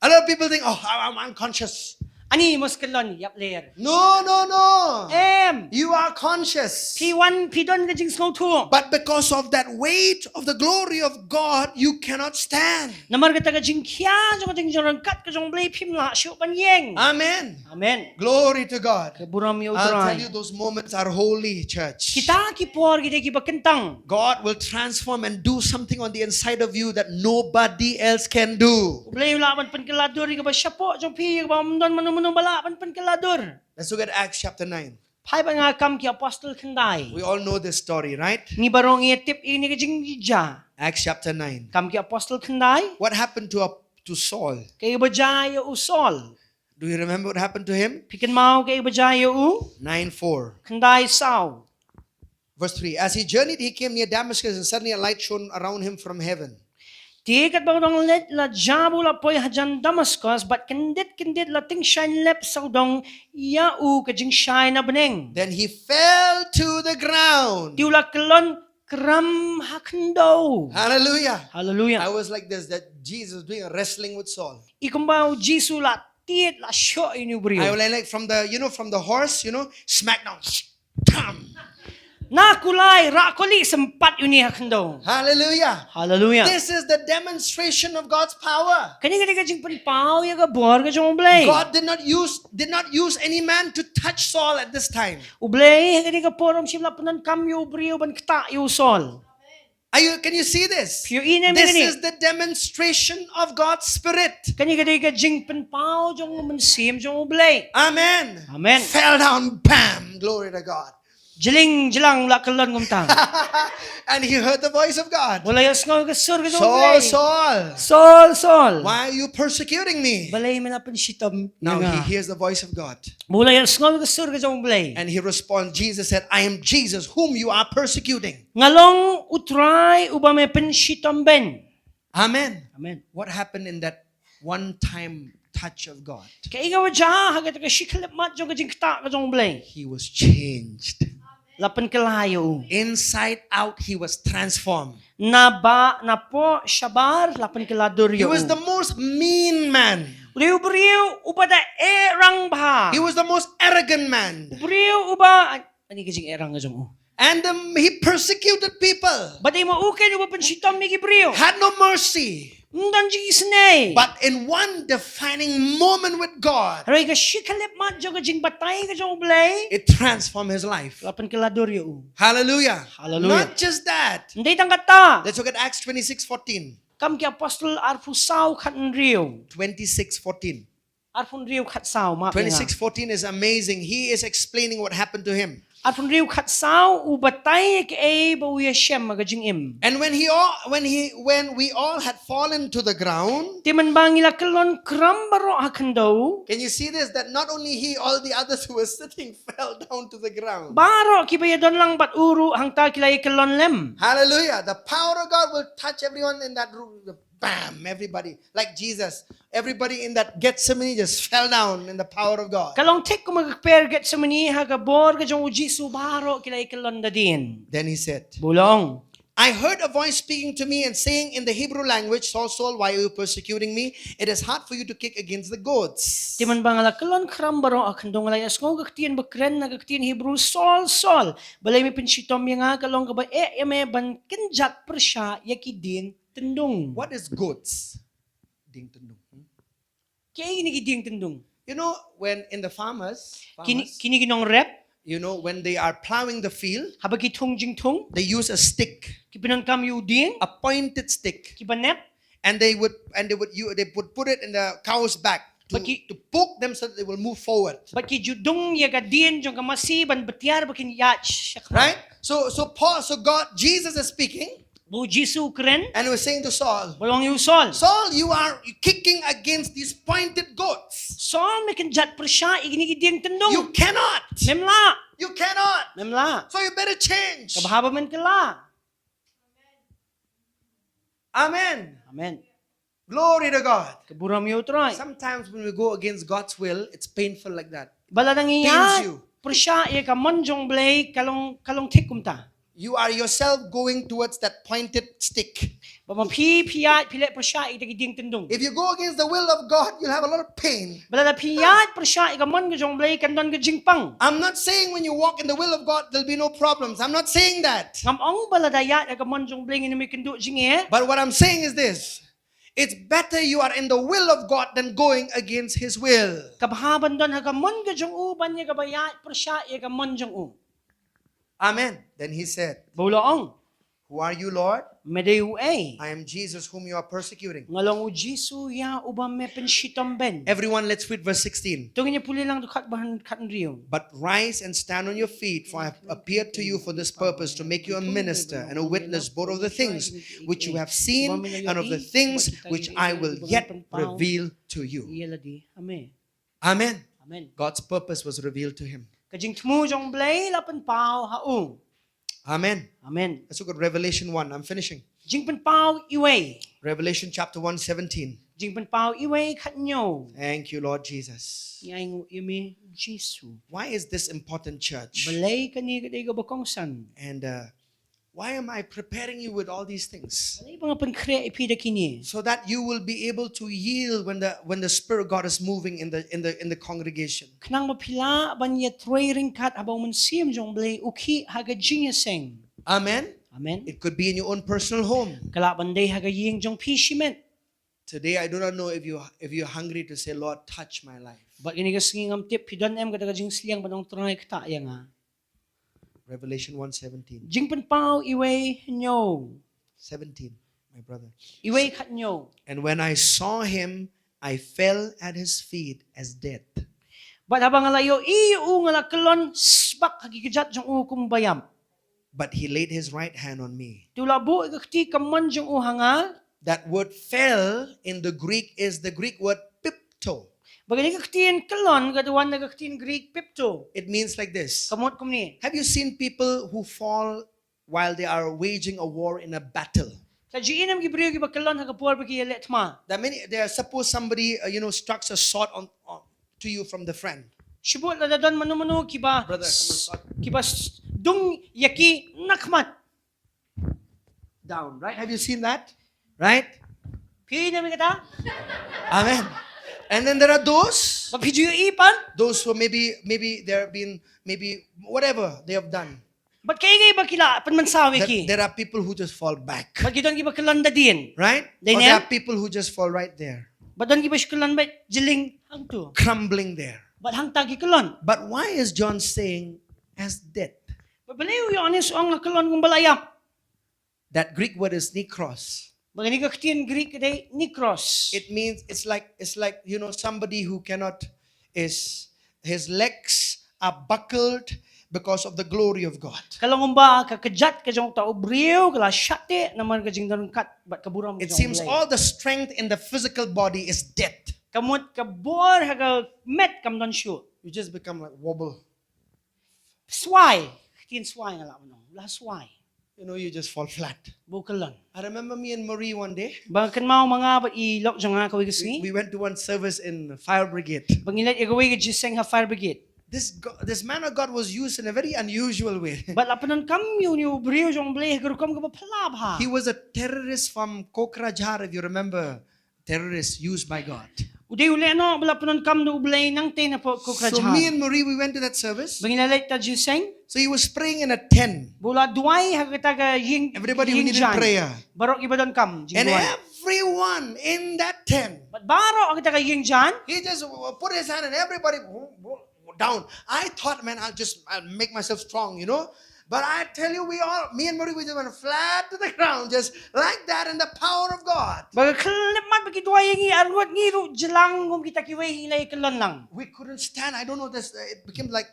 A lot of people think, "Oh, I'm unconscious." Ani must kyllon ïapler. No, no, no. Em. You are conscious. Phi wan, phi don ka jingsngewthuh. But because of that weight of the glory of God, you cannot stand. Namar kata ka jingkhia jong ka jingjynjar ryngkat ka jong U Blei, phim lah shuh ban ïeng. Amen. Amen. Glory to God. Ka burom ïa U Trai. I'll tell you, those moments are holy, church. Kita ki por ki dei kiba kyntang. God will transform and do something on the inside of you that nobody else can do. U Blei u lah ban pynkylla dur ïa kaba shapoh jong phi, ïa kaba ym don mano mano ba lah ban pynkylla dur. Let's look at Acts chapter nine. Phai bad nga Kam ki Apostol khyndai. We all know this story, right? Ngi baroh ngi tip ïa kane ka jingjia. Acts chapter nine. Kam ki Apostol khyndai. What happened to, to Saul? Kaei kaba jia ïa u Saul? Do you remember what happened to him? Phi kynmaw kaei kaba jia ïa u? Nine four. Khyndai saw. Verse three. As he journeyed, he came near Damascus, and suddenly a light shone around him from heaven. Te katba u dang leit la jia ba u la poi hajan Damaskos, bad kyndit kyndit la tyngshaiñ lep sawdong ïa u ka jingshai na bneng. Then he fell to the ground. Te u la kyllon kram ha khyndew. Hallelujah. Hallelujah. I was like this, that Jesus was doing a wrestling with Saul. I kumba u Jisu la tied la shoh ïa une u briew. I was like from the, you know, from the horse, you know, smackdown. Tam. Na kulai, rah kuli sympat ïa une ha khyndew. Hallelujah. Hallelujah. This is the demonstration of God's power. Kane ka dei ka jingpynpaw ïa ka bor ka jong U Blei. God did not use, did not use any man to touch Saul at this time. U Blei ha kane ka por um shym la pyndonkam ïa u briew ban ktah ïa u Saul. Are you, can you see this? Phi ïohi ne em ïa kane? This is the demonstration of God's Spirit. Kane ka dei ka jingpynpaw jong u Mynsiem jong U Blei. Amen. Amen. Fell down, bam, glory to God. Jylliew jylliew la kyllon kumta. And he heard the voice of God. Ba u la ïohsngew ka sur ka jong U Blei. Saul, Saul. Saul, Saul. Why are you persecuting me? Balei me la pynshitom ïa nga? Now he hears the voice of God. Ba u la ïohsngew ka sur ka jong U Blei. And he responds, Jesus said, "I am Jesus whom you are persecuting." Nga long U Trai uba me pynshitom beiñ. Amen. Amen. What happened in that one time touch of God? Kaei kaba jia ha kata ka shi khyllipmat jong ka jingktah ka jong U Blei? He was changed. La pynkylla ïa u. Inside out, he was transformed. Na ba, na poh shabar, la pynkylla dur ïa u. He was the most mean man. U dei u briew uba da eh rangbha. He was the most arrogant man. U briew uba, ani ka jingeh rang ka jong u. And um, he persecuted people. Bad i ma u keiñ uba pynshitom ïa ki briew. Had no mercy. Ym don jingisynei. But in one defining moment with God, hynrei ka shi khyllipmat jong ka jingbatai ka jong U Blei, it transformed his life. La pynkylla dur ïa u. Hallelujah. Hallelujah. Not just that. Ym dei tang kata. Let's look at Acts twenty-six fourteen. Kam ki Apostol arphew saw khathynriew. Twenty-six fourteen. Arphew hynriew khatsaw, map ïa nga. Twenty-six fourteen is amazing. He is explaining what happened to him. Arphew hynriew khatsaw, u batai kaei ba u ïashem ha ka jingim. And when he all, when he, when we all had fallen to the ground, te mynba ngi la kyllon kram baroh ha khyndew. Can you see this? That not only he, all the others who were sitting fell down to the ground. Baroh kiba ïadon lang bad u ruh hangta ki la ïakyllon lem. Hallelujah. The power of God will touch everyone in that room. Bam, everybody. Like Jesus. Everybody in that Gethsemane just fell down in the power of God. Ka long thik kum ha ka kper Gethsemane ha ka bor ka jong u Jisu, baroh ki la ïakyllon da dien. Then he said, ba u la ong, "I heard a voice speaking to me and saying in the Hebrew language, 'Saul, Saul, why are you persecuting me?' It is hard for you to kick against the goads." Te mynba nga la kyllon kram baroh ha khyndew, nga la ïohsngew ka ktien ba kren na ka ktien Hebrew, "Saul, Saul, balei me pynshitom ïa nga? Ka long kaba eh ïa me ban kynjat pyrshah ïa ki dieng tyndung." What is goads? Dieng tyndung. Hmm? Kiei kine ki dieng tyndung? You know, when in the farmers, kine, farmers, kine ki nongrep, you know, when they are plowing the field, haba ki thung jingthung, they use a stick, ki pyndonkam ïa u dieng, a pointed stick, kiba nep, and they would, and they would, you, they would put it in the cow's back to, bad ki, to poke them so that they will move forward. Bad ki ju dung ïa ka dien jong ka masi ban btiar ba kin ïaid shakra. Right? So, so Paul, so God, Jesus is speaking. Ba u Jisu u kren. And he was saying to Saul, ba u ong ïa u Saul, "Saul, you are kicking against these pointed goads. Saul, me kynjat pyrshah ïa kine ki dieng tyndung. You cannot. Mem lah. You cannot. Mem lah. So you better change." Kaba haba men kylla. Amen. Amen. Glory to God. Ka burom ïa U Trai. Sometimes when we go against God's will, it's painful like that. Ba lada ngi Pains ïa you. pyrshah ïa ka mon jong U Blei ka long ka long thik kumta. You are yourself going towards that pointed stick. Ba ma phi phi ïaid phi leh pyrshah ïa kita ki dieng tyndong. If you go against the will of God, you'll have a lot of pain. Ba lada phi ïaid pyrshah ïa ka mon ka jong U Blei kan don ka jingpang. I'm not saying when you walk in the will of God, there'll be no problems. I'm not saying that. Ngam ong ba lada ïaid ïa ka mon jong U Blei ngin ym ïakynduh jingeh. But what I'm saying is this. It's better you are in the will of God than going against his will. Ka bha ban don ha ka mon ka jong U ban ïa kaba ïaid pyrshah ïa ka mon jong U. Amen. Then he said, Ba u la ong, "Who are you, Lord?" Me dei uei? "I am Jesus whom you are persecuting." Nga long U Jisu ïa uba me pynshitom beiñ. Everyone, let's read verse sixteen. To ngin ïa pule lang dkhot ba hynriew. "But rise and stand on your feet, for I have appeared to you for this purpose, to make you a minister and a witness both of the things which you have seen and of the things which I will yet reveal to you." Ïa lade. Amen. Amen. Amen. God's purpose was revealed to him. Ka jingthmu jong U Blei la pynpaw ha u. Amen. Amen. Let's look at Revelation one. I'm finishing. Jingpynpaw iwei. Revelation chapter one seventeen. Jingpynpaw iwei khathynñiew. Thank you, Lord Jesus. Ïa ngi ïa me Jisu. Why is this important, church? Balei kane ka dei kaba kongsan? And uh, why am I preparing you with all these things? Balei ba nga pynkhreh ïa phi da kine? So that you will be able to yield when the when the Spirit of God is moving in the in the in the congregation. Khnang ba phi lah ban ïatrei ryngkat haba U Mynsiem jong U Blei u khih ha ka jingïaseng. Amen. Amen. It could be in your own personal home. Ka lah ban dei ha ka ïing jong phi shimet. Today, I do not know if you if you're hungry to say, "Lord, touch my life." Bad kane ka sngi ngam tip phi don em kata ka jingsliang ban ong, Trai, ktah ïa nga. Revelation one seventeen. Jingpynpaw iwei hynñiew. Seventeen, my brother. Iwei khathynñiew. "And when I saw him, I fell at his feet as dead." Bad haba nga la ïohi ïa u nga la kyllon sbak ha ki kjat jong u kum ba ïap. But he laid his right hand on me. Te u la buh ïa ka kti kamon jong u ha nga. That word "fell" in the Greek is the Greek word "pipto." Bad kane ka ktien kyllon ka dei wan na ka ktien Greek pipto. It means like this. Ka mut kumne. Have you seen people who fall while they are waging a war in a battle? Phi la ju ïohi ne em ki briew kiba kyllon ha ka por ba ki ïaleh thma? That many, there, suppose somebody, uh, you know, strikes a sword on, on to you from the front. Shibun lada don mano mano kiba Brother, come on, sword. kiba s- dung ïa ki na khmat. Down, right? Have you seen that? Right? Phi ïohi ne em ïa kata? Amen. And then there are those, Bad phi ju ïohi pat. Those who maybe maybe there have been maybe whatever they have done. Bad kaei kaei ba ki la pynmynsaw ïa There, ki. There are people who just fall back. Bad ki don kiba kyllon da dien. Right? They Or there know. Are people who just fall right there, Bad don kiba shu kyllon bad jylliew hangto. Crumbling there. Bad hangta ki kyllon. But why is John saying "as dead"? Bad balei u Ïoannis u ong la kyllon kum ba la ïap? That Greek word is "nekros." Bad kane ka ktien Greek ka dei nekros. It means it's like it's like you know somebody who cannot is his legs are buckled because of the glory of God. Ka long kumba ka kjat ka jong uta u briew ka la shah teh namar ka jingdon kat bad ka burom ka It jong seems U Blei. All the strength in the physical body is dead. Ka mut ka bor ha ka met kam don shuh. You just become like wobble. Swai. Ktien swai nga lah ban ong. La swai. You know, you just fall flat. Ba u kyllon. I remember me and Marie one day. Bad kynmaw ma nga bad i lok jong nga kawei ka sngi. We went to one service in fire brigade. Bad ngi leit ïa kawei ka jingïaseng ha fire brigade. This go- this man of God was used in a very unusual way. Bad la pyndonkam ïa u briew jong U Blei ha ka rukom kaba phylla bha. He was a terrorist from Kokrajhar, if you remember. Terrorists used by God. U dei u lehnoh ba la pyndonkam da U Blei nangtei na pdeng Kokrajhar. So me and Marie, we went to that service. Bad ngi la leit ha kata ka jingïaseng. So he was praying in a tent. Bad u la duwai ha kata ka ïing. Everybody who ïing needed jan. Prayer. Baroh kiba donkam. And Jingduwai. Everyone in that tent. Bad baroh ha kata ka ïing jan. He just put his hand and everybody down. I thought, man, I'll just I'll make myself strong, you know. But I tell you, we all, me and Marie, we just went flat to the ground, just like that, in the power of God. Bad ka khyllipmat bad ki duwai ïa ngi, arngut ngi ruh jlang kum kita kiwei, ngi la ïa kyllon lang. We couldn't stand. I don't know this. It became like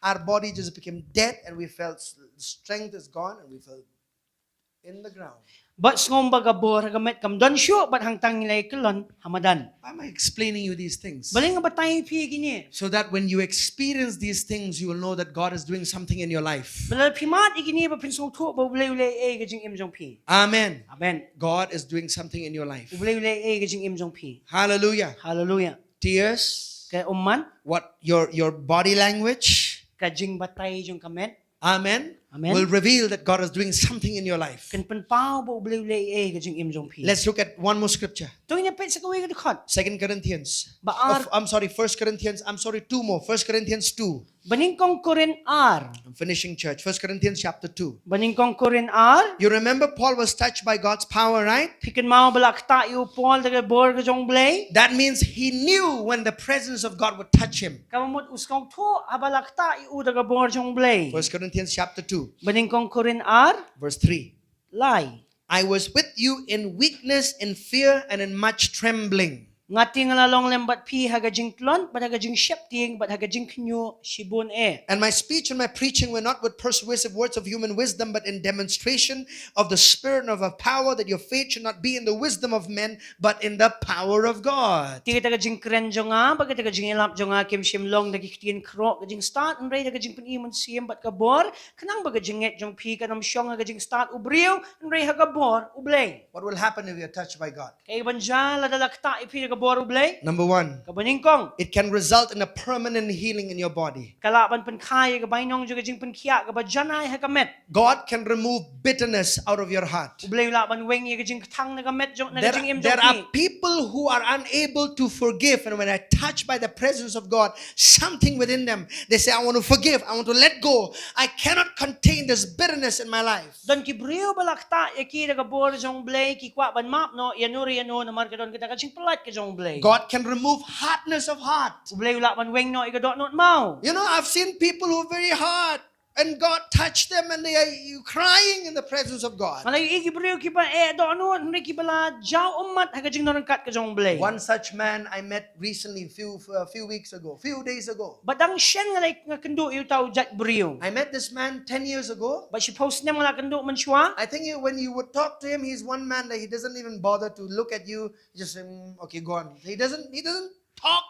our body just became dead, and we felt s- strength is gone, and we fell in the ground. Bad sngewbha ka bor ha ka met kam don shuh bad hangta ngi la kyllon ha madan. Why am I explaining you these things? Balei nga batai phi kine? So that when you experience these things, you will know that God is doing something in your life. Balei phi mad ïa kine ba phin sngewthuh ba U Blei u leh ei ka jingim jong phi. Amen. Amen. God is doing something in your life. U Blei u leh ei ka jingim jong phi. Hallelujah. Hallelujah. Tears, Ka ummat, what your your body language, ka jingbatai jong ka met. Amen. Amen. Will reveal that God is doing something in your life. Kan pynpaw ba U Blei u leh ei ka jingim jong phi. Let's look at one more scripture. To ngin peit sa kawei ka dkhot. Second Corinthians. Ba ar- Of- I'm sorry, First Corinthians. I'm sorry, two more. First Corinthians two. Ba nyngkong Korinth ar. I'm finishing, church. First Corinthians chapter two. Ba nyngkong Korinth ar. You remember Paul was touched by God's power, right? Phi kynmaw ba la ktah ïa u Paul da ka bor ka jong U Blei. That means he knew when the presence of God would touch him. Kaba mut u sngewthuh haba la ktah ïa u da ka bor jong U Blei. First Corinthians chapter two, Ba nyngkong Korinth ar. Verse three. Lai. I was with you in weakness, in fear, and in much trembling. Nga te nga la long lem bad phi ha ka jingtlot bad ha ka jingsheptieng bad ha ka jingkhynñiuh shibun eh. And my speech and my preaching were not with persuasive words of human wisdom, but in demonstration of the Spirit and of a power, that your faith should not be in the wisdom of men, but in the power of God. Te kata ka jingkren jong nga bad kata ka jingïalap jong nga kim shym long da ki ktien khroh ka jingstad, hynrei da ka jingpyni mynsiem bad ka bor, khnang ba ka jingngeit jong phi kan ym shong ha ka jingstad u briew, hynrei ha ka bor U Blei. What will happen if you're touched by God? Kaei ban jia lada la ktah ïa phi da ka bor U Blei? Number one, Kaba nyngkong, it can result in a permanent healing in your body. Ka lah ban pynkha ïa ka bainong jong ka jingpynkhiah kaba janai ha ka met. God can remove bitterness out of your heart. U Blei u lah ban weng ïa ka jingkthang na ka met jong, na ka There, jingim jong there are phi. People who are unable to forgive, and when I touch by the presence of God, something within them, they say, "I want to forgive, I want to let go. I cannot contain this bitterness in my life." Don ki briew ba la ktah ïa ki da ka bor jong U Blei, ki kwah ban map noh ïano re ïano namar ka don kata ka jingpyllait ka jong U Blei. God can remove hardness of heart. U Blei u lah ban weng noh ïa ka dohnud maw. You know, I've seen people who are very hard, and God touched them, and they are crying in the presence of God. Nga la ïohi ki briew kiba eh dohnud, hynrei kiba la jaw ummat ha ka jingdon ryngkat ka jong U Blei. One such man I met recently, few a few weeks ago, few days ago. Bad dang shen nga la, nga kynduh ïa uta u jait briew. I met this man ten years ago. Bad shiphew snem nga la kynduh mynshuwa. I think you, when you would talk to him, he's one man that he doesn't even bother to look at you. Just, "Mm, okay, go on." He doesn't, he doesn't talk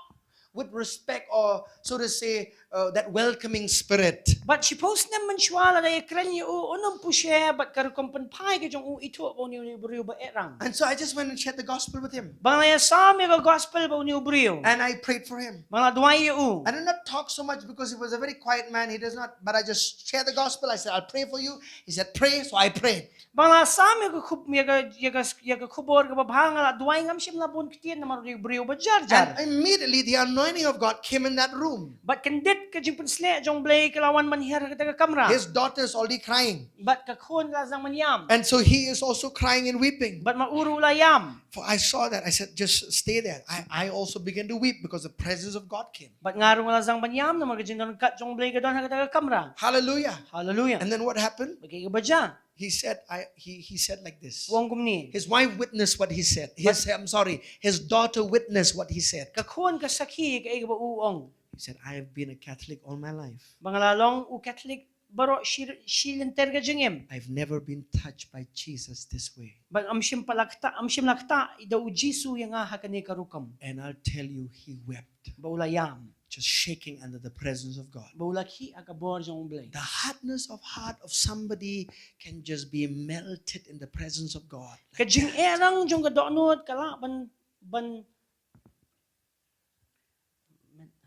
with respect or, so to say, uh, that welcoming spirit. Bad shiphew snem mynshuwa lada ïakren ïa u, un ym pyrshah bad ka rukom pynphai ka jong u, ithuh ba une u briew ba eh rang. And so I just went and shared the gospel with him. Bad nga la ïasam ïa ka gospel bad une u briew. And I prayed for him. Bad nga la duwai ïa u. I did not talk so much because he was a very quiet man. He does not, but I just shared the gospel. I said, "I'll pray for you." He said, "Pray." So I prayed. Bad nga la sam ïa ka khub-, ïa ka, ïa ka, ïa ka khubor kaba bha, nga la duwai, ngam shym la bun ktien namar u dei u briew ba jar jar. And immediately the anointing of God came in that room. Bad kyndit ka jingpynsleh jong U Blei ka la wan ban hiar ha kata ka kamra. His daughter is already crying. Bad ka khun ka la sdang ban ïam. And so he is also crying and weeping. Bad ma u ruh u la ïam. For I saw that. I said, "Just stay there." I, I also began to weep because the presence of God came. Bad nga ruh nga la sdang ban ïam namar ka jingdon ryngkat jong U Blei ka don ha kata ka kamra. Hallelujah. Hallelujah. And then what happened? Bad kaei kaba jia? He said, I, he, he said like this. U ong kumne. His wife witnessed what he said. His, I'm sorry, his daughter witnessed what he said. Ka khun ka sakhi ïa kaei kaba u ong. He said, "I have been a Catholic all my life. Bad nga la long u Catholic baroh shi, shi lynter ka jingim. I've never been touched by Jesus this way." Bad ngam shym pat la ktah, ngam shym la ktah da u Jisu ïa nga ha kane ka rukom. And I'll tell you, he wept. Bad u la ïam. Just shaking under the presence of God. Bad u la khih ha ka bor jong U Blei. The hardness of heart of somebody can just be melted in the presence of God. Ka jingeh rang jong ka dohnud ka lah ban, ban,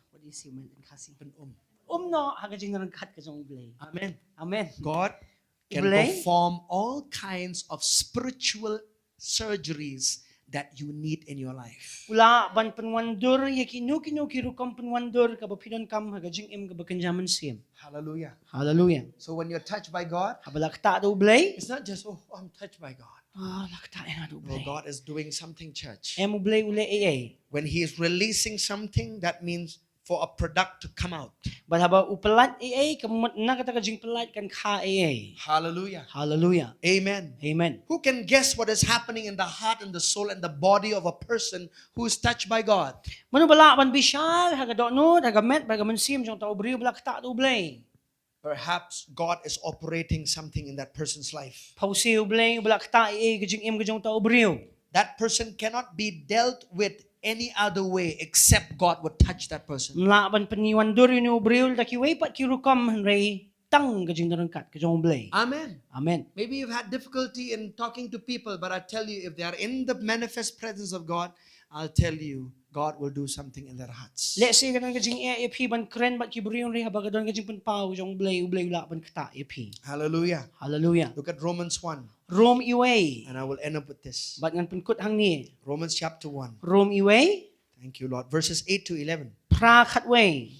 what do you say, melt in Khasi? Ban um. Um noh ha ka jingryngkat ka jong U Blei. Amen. Amen. God can, U Blei, perform all kinds of spiritual surgeries that you need in your life. U lah ban pynwandur ïa kino kino ki rukom pynwandur kaba phi donkam ha ka jingim kaba kynja mynsiem. Hallelujah. Hallelujah. So when you're touched by God, haba la ktah da U Blei, it's not just, "Oh, I'm touched by God." Ah, la ktah ïa nga da U Blei. No, God is doing something, church. Em, U Blei u leh ei ei. When he is releasing something, that means for a product to come out. Bad haba u pyllait ei ei, ka mut na kata ka jingpyllait kan kha ei ei. Hallelujah. Hallelujah. Amen. Amen. Who can guess what is happening in the heart and the soul and the body of a person who is touched by God? Mano ba lah ban bishar ha ka dohnud, ha ka met, ha ka mynsiem jong uta u briew ba la ktah da U Blei? Perhaps God is operating something in that person's life. Pawsiew Blei u ba la ktah ïa ka jingim ka jong uta u briew. That person cannot be dealt with any other way except God would touch that person. Ym lah ban pynïawandur ïa une u briew da kiwei pat ki rukom hynrei tang ka jingdon ryngkat ka jong u Blei. Amen. Amen. Maybe you've had difficulty in talking to people, but I tell you, if they are in the manifest presence of God, I'll tell you, God will do something in their hearts. Lehse ka don ka jingeh ïa phi ban kren bad ki briew hynrei haba ka don ka jingpynpaw jong u Blei, u Blei u lah ban ktah ïa phi. Hallelujah. Hallelujah. Look at Romans one. Rom wei. And I will end up with this. Bad ngan pynkut hangne. Romans chapter one. Rom wei. Thank you, Lord. Verses eight to eleven. Phra khatwei.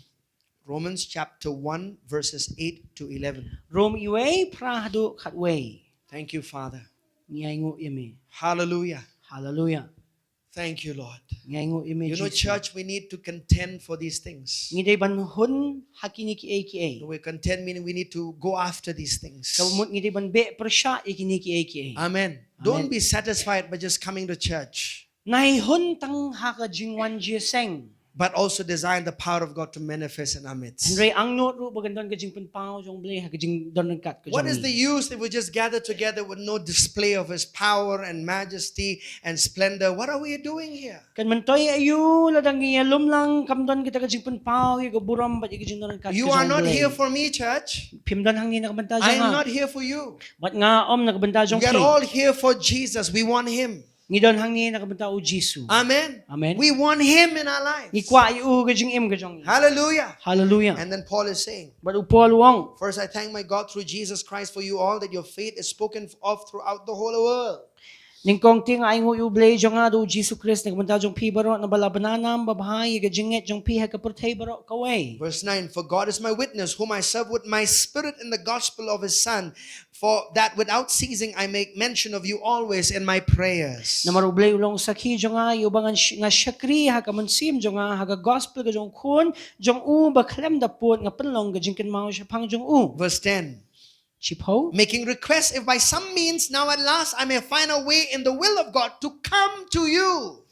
Romans chapter one, verses eight to eleven. Rom wei, phra haduh khatwei. Thank you, Father. Ngi ainguh ïa me. Hallelujah. Hallelujah. Thank you, Lord. Ngi ainguh ïa me, Jesus. You know, church, we need to contend for these things. Ngi dei ban hun ha kine kiei kiei. When we contend, meaning we need to go after these things. Ka mut ngi dei ban beh pyrshah ïa kine kiei kiei. Amen. Amen. Don't be satisfied by just coming to church. Nai hun tang ha ka jingwan jia seng. But also desire the power of God to manifest in our midst. Hynrei angnud ruh ba kan don ka jingpynpaw jong u Blei ha ka jingdon ryngkat ka jong ngi. What is the use if we just gather together with no display of his power and majesty and splendor? What are we doing here? Kan myntoi aïu lada ngi ïalum lang kam don kita ka jingpynpaw ïa ka burom bad ïa ka jingdon ryngkat ka jong u Blei. You are not here for me, church. Phim don hangne na ka bynta jong nga. I am not here for you. Bad nga ym na ka bynta jong phi. We are all here for Jesus. We want him. Ngi don hangne na ka bynta u Jisu. Amen. Amen. We want him in our lives. Ngi kwah ïa u ha ka jingim ka jong ngi. Hallelujah. Hallelujah. And then Paul is saying, bad u Paul u ong, first, I thank my God through Jesus Christ for you all, that your faith is spoken of throughout the whole world. Nyngkong te nga ainguh ïa u Blei jong nga da u Jisu Khrist na ka bynta jong phi baroh, naba la bna nam babha ïa ka jingngeit jong phi ha ka pyrthei baroh kawei. Verse nine, for God is my witness, whom I serve with my spirit in the gospel of his Son, for that without ceasing I make mention of you always in my prayers. Namar u Blei u long sakhi jong nga, ïa uba ngan sh-, nga shakri ha ka mynsiem jong nga ha ka gospel ka jong u Khun jong u, ba khlem da pud nga pynlong ka jingkynmaw shaphang jong u. Verse ten. Shiphew. Making request if by some means now at last I may find a way in the will of God to come to you.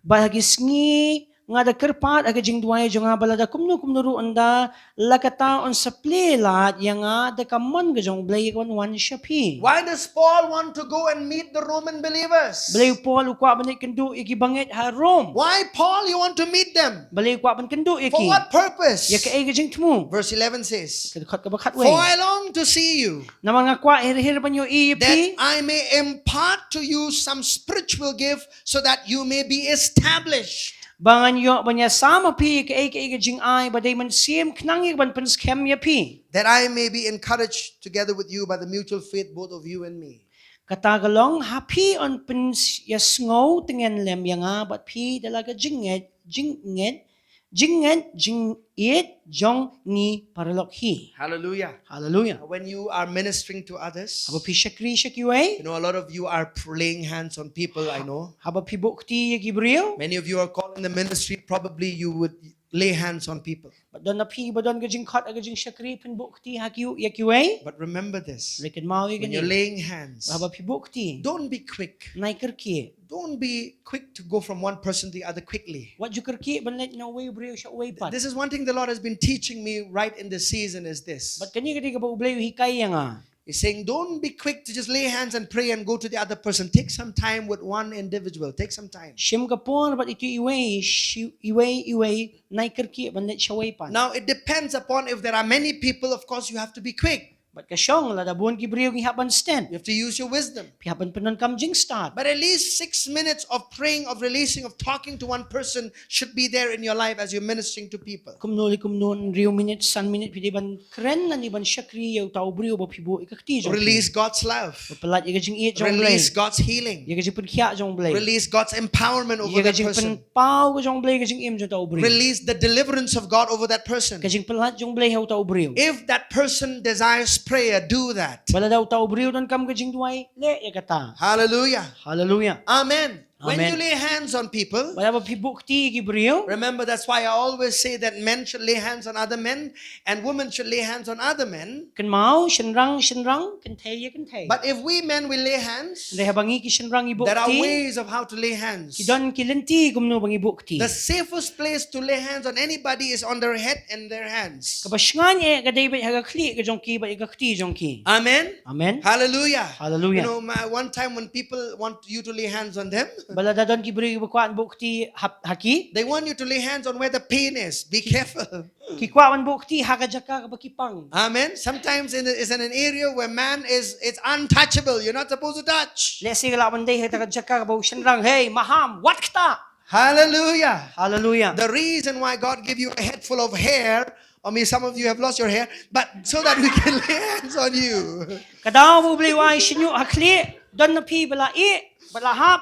Bad ha ki sngi nga da kyrpad ha ka jingduwai jong nga ba lada kumno kumno ruh ynda la kata un sa plie lad ïa nga da ka mon ka jong u Blei ïa ka ban wan sha phi. Why does Paul want to go and meet the Roman believers? Balei u Paul u kwah ban leit kynduh ïa ki bangeit ha Rom? Why, Paul, you want to meet them? Balei u kwah ban kynduh ïa ki? For what purpose? Ïa kaei ka jingthmu? Verse eleven says, ka dkhot kaba khatwei. For I long to see you, namar nga kwah hir hir ban ïohi ïa phi, that I may impart to you some spiritual gift, so that you may be established. Ba ngan ïoh ban ïasam ha phi ïa kaei kaei ka jingai ba dei mynsiem khnang ïa ka ban pynskhem ïa phi. That I may be encouraged together with you by the mutual faith both of you and me. Kata ka long ha phi yn pynïasngew tngen lem ïa nga bad phi da la ka jingngeit, jingngeit, jingngeit, jingïeit jong ngi paralok hi. Hallelujah. Hallelujah. When you are ministering to others, haba phi shakri sha kiwei, you know, a lot of you are pr-, laying hands on people, I know. Haba phi buh kti ïa ki briew. Many of you are called in the ministry, probably you would lay hands on people. Bad don na phi ba don ka jingkhot ha ka jingshakri phin buh kti ha ki, ïa kiwei. But remember this. Hynrei kynmaw ïa kane. When you're laying hands, haba phi buh kti, don't be quick. Nai kyrkieh. Don't be quick to go from one person to the other quickly. Wat ju kyrkieh ban leit na uwei u briew sha uwei pat. This is one thing the Lord has been teaching me right in this season is this. Bad kane ka dei kaba u Blei u hikai ïa nga. He's saying, don't be quick to just lay hands and pray and go to the other person. Take some time with one individual. Take some time. Shim ka por bad itu iwei, shi-, iwei, iwei, nai kyrkieh ban leit sha uwei pat. Now, it depends upon if there are many people, of course, you have to be quick. Bad ka shong lada bun ki briew ngi hap ban stet. You have to use your wisdom. Phi hap ban pyndonkam jingstad. But at least six minutes of praying, of releasing, of talking to one person should be there in your life as you're ministering to people. Kumno le kumno hynriew minit, san minit phi dei ban kren lane ban shakri ïa uta u briew ba phi buh ïa ka kti jong phi. Release God's love. Ba pyllait ïa ka jingïeit jong u Blei. Release God's healing. Ïa ka jingpynkhiah jong u Blei. Release God's empowerment over that person. Ïa ka jingpynpaw ka jong u Blei ha ka jingim jong uta u briew. Release the deliverance of God over that person. Ka jingpyllait jong u Blei ha uta u briew. If that person desires prayer, do that. Ba lada uta u briew donkam ka jingduwai, leh ïa kata. Hallelujah. Hallelujah. Amen. When Amen. You lay hands on people, Ba la ba phi buh kti ki briew. Remember, that's why I always say that men should lay hands on other men and women should lay hands on other men. Kynmaw, shynrang, shynrang, kynthei ïa kynthei. But if we men, we lay hands, Hynrei haba ngi ki shynrang ngi buh kti, there are ways of how to lay hands. Ki don ki lynti kumno ba ngi buh kti. The safest place to lay hands on anybody is on their head and their hands. Kaba shngaiñ eh ka dei beit ha ka khlieh ka jong ki bad ïa ka kti jong ki. Amen. Amen. Hallelujah. Hallelujah. You know, my, one time when people want you to lay hands on them, Ba la da don ki briew ba kwah ban buh kti ha, ha ki. They want you to lay hands on where the pain is. Be careful. Ki kwah ban buh kti ha ka jaka kaba ki pang. Amen. Sometimes in, it's in an area where man is, it's untouchable. You're not supposed to touch. Lehse ka lah ban dei ha ka jaka kaba u shynrang, hey, maham, wat kata. Hallelujah. Hallelujah. The reason why God gave you a head full of hair, or maybe some of you have lost your hair, but so that we can lay hands on you. Ka daw ba U Blei u ai shñiuh ha khlieh, don na phi ba la ih, ba la hap,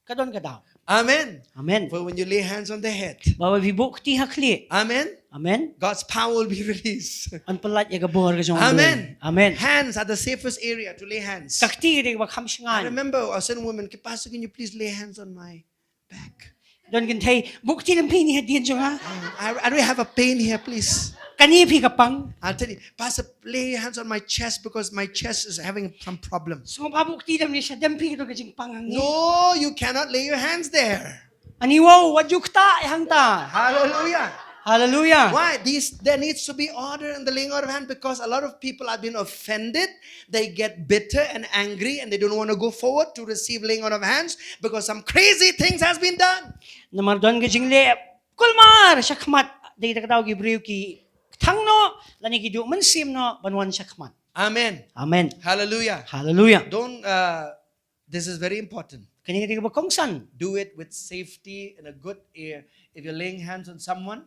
ka don ka daw. Amen. Amen. For when you lay hands on the head, Ba ba phi buh kti ha khlieh. Amen. Amen. God's power will be released. Yn pyllait ïa ka bor ka jong U Blei. Amen. Amen. Hands are the safest area to lay hands. Ka kti ka dei kaba kham shngaiñ. I remember a certain woman, "Pastor, can you please lay hands on my back?" Don kynthei, buh kti lem phi ïa ka hadien jong nga. I, I really have a pain here, please. Kane phi ka pang. I'll tell you, "Pastor, lay your hands on my chest because my chest is having some problem." Sngewbha buh kti lem ïa shadem phi, ka don ka jingpang hangne. No, you cannot lay your hands there. Ani wow, wat ju ktah ïa hangta. Hallelujah. Hallelujah. Why? These, there needs to be order in the laying out of hand because a lot of people have been offended. They get bitter and angry and they don't want to go forward to receive laying out of hands because some crazy things has been done. Namar don ka jingleh kulmar shakhmat, dei da ka daw ki briew ki thang noh lane ki duh mynsiem noh ban wan shakhmat. Amen. Amen. Hallelujah. Hallelujah. Don't, uh, this is very important. Kane ka dei kaba kongsan. Do it with safety in a good air. If you're laying hands on someone,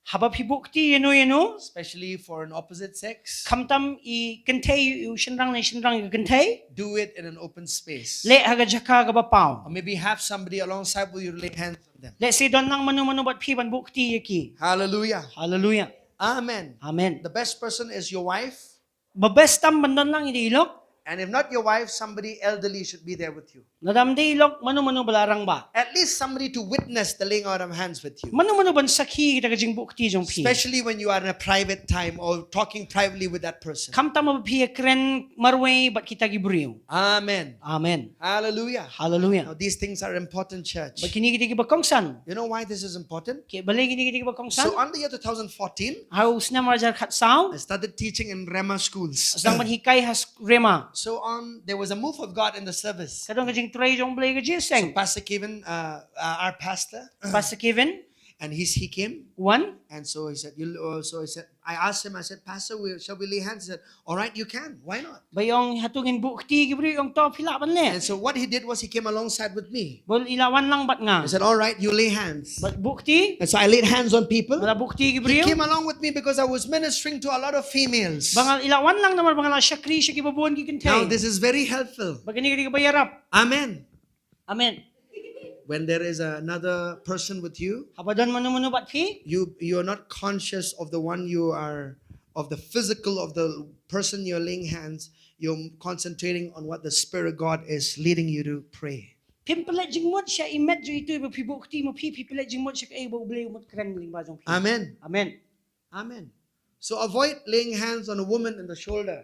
Haba phi buh kti ïa no ïa no, especially for an opposite sex, khamtam i kynthei, u shynrang ne shynrang ïa ka kynthei, do it in an open space. Leh ha ka jaka kaba paw. Or maybe have somebody alongside with you to lay hands on them. Lehse don lang mano mano bad phi ban buh kti ïa ki. Hallelujah. Hallelujah. Amen. Amen. The best person is your wife. Ba best tam ban don lang i dei i lok. And if not your wife, somebody elderly should be there with you. Lada ym dei i lok, mano mano ba la rangbah. At least somebody to witness the laying out of hands with you. Mano mano ban sakhi ïa ka jingbuh kti jong phi. Especially when you are in a private time or talking privately with that person. Khamtam ba phi ïakren marwei bad kita ki briew. Amen. Amen. Hallelujah. Hallelujah. Now these things are important, church. Bad kine ki dei kiba kongsan. You know why this is important? Balei kine ki dei kiba kongsan? So on the year two thousand fourteen, ha u snem ar hajar khatsaw, I started teaching in Rhema schools. Sdang ban hikai ha Rhema. So on, there was a move of God in the service. Ka don ka jingtrei jong U Blei ha ka jingïaseng. So Pastor Kevin, uh, uh, our pastor, Pastor Kevin, and he's, he came. Wan. And so he said, you, uh, so he said, I asked him, I said, Pastor, we, shall we lay hands? He said, all right, you can. Why not? Ba i ong, hato ngin buh kti ki briew? I ong, to, phi lah ban leh. And so what he did was he came alongside with me. Ba i la wan lang bad nga. He said, all right, you lay hands. Bad buh kti. And so I laid hands on people. Nga la buh kti ki briew. He came along with me because I was ministering to a lot of females. Ba nga, i la wan lang namar ba nga la shakri sha kiba bun ki kynthei. Now this is very helpful. Bad kane ka dei kaba ïarap. Amen. Amen. When there is another person with you, haba don mano mano bad phi, you, you are not conscious of the one you are, of the physical of the person you're laying hands. You're concentrating on what the Spirit of God is leading you to pray. Phim pynleit jingmut sha i met jong itu iba phi buh kti ma phi, phi pynleit jingmut sha kaei ba U Blei u mut kren lyngba jong phi. Amen. Amen. Amen. So avoid laying hands on a woman in the shoulder.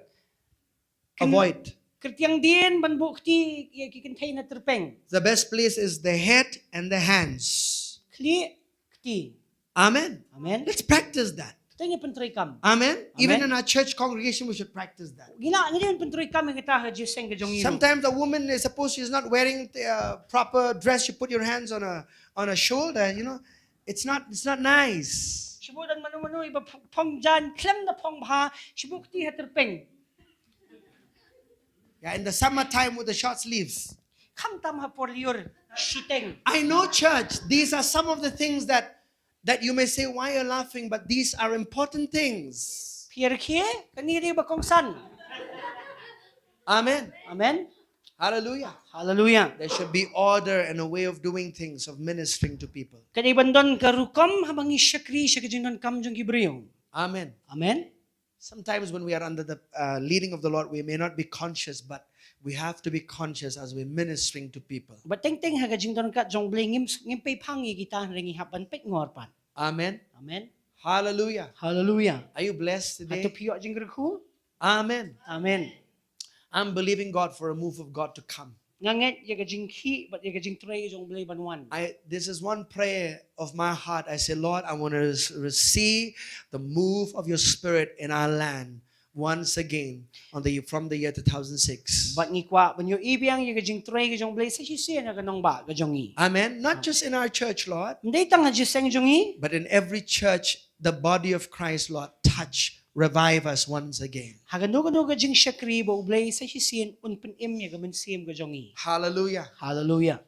Avoid. Kyrtiang dien ban buh kti ïa ki kynthei na tyrpeng. The best place is the head and the hands. Khlieh, kti. Amen. Amen. Let's practice that. Te ngin pyntreikam. Amen. Amen. Even in our church congregation, we should practice that. Ngi la, ngi dei ban pyntreikam ïa kata ha jingïaseng ka jong ngi. Sometimes a woman is supposed, she's not wearing the, uh, proper dress. You put your hands on a, on a shoulder, you know, it's not, it's not nice. Shu buh don mano mano iba phong jan khlem da phong bha, shu buh kti ha tyrpeng. Yeah, in the summertime with the short sleeves. Khamtam ha por lyiur shiteng. I know, church, these are some of the things that, that you may say, why you're laughing, but these are important things. Phi ïa rkhie, kane ka dei ba kongsan. Amen. Amen. Hallelujah. Hallelujah. There should be order and a way of doing things, of ministering to people. Ka dei ban don ka rukom haba ngi shakri sha ka jingdonkam jong ki briew. Amen. Amen. Sometimes when we are under the, uh, leading of the Lord, we may not be conscious, but We have to be conscious as we're ministering to people. Bad teng teng ha ka jingdon kat jong U Blei ngim ngim pei phang ïa kita hynrei ngi hap ban peit ngor pat. Amen. Amen. Hallelujah. Hallelujah. Are you blessed Hato today? phi ïoh jingkyrkhu? Amen. Amen. I'm believing God for a move of God to come. Nga ngeit ïa ka jingkhih bad ïa ka jingtrei jong U Blei ban wan. I this is one prayer of my heart. I say, Lord, I want to receive the move of your spirit in our land once again on the from the year two thousand six. Bad ngi kwah ban ïohi biang ïa ka jingtrei ka jong U Blei sa shisien ha ka nongbah ka jong ngi. Amen. Not just in our church, Lord, Ym dei tang ha jingïaseng jong ngi. but in every church, the body of Christ, Lord, touch, revive us once again. Ha kano kano ka jingshakri ba U Blei sa shisien un pynim ïa ka mynsiem ka jong ngi. Hallelujah. Hallelujah.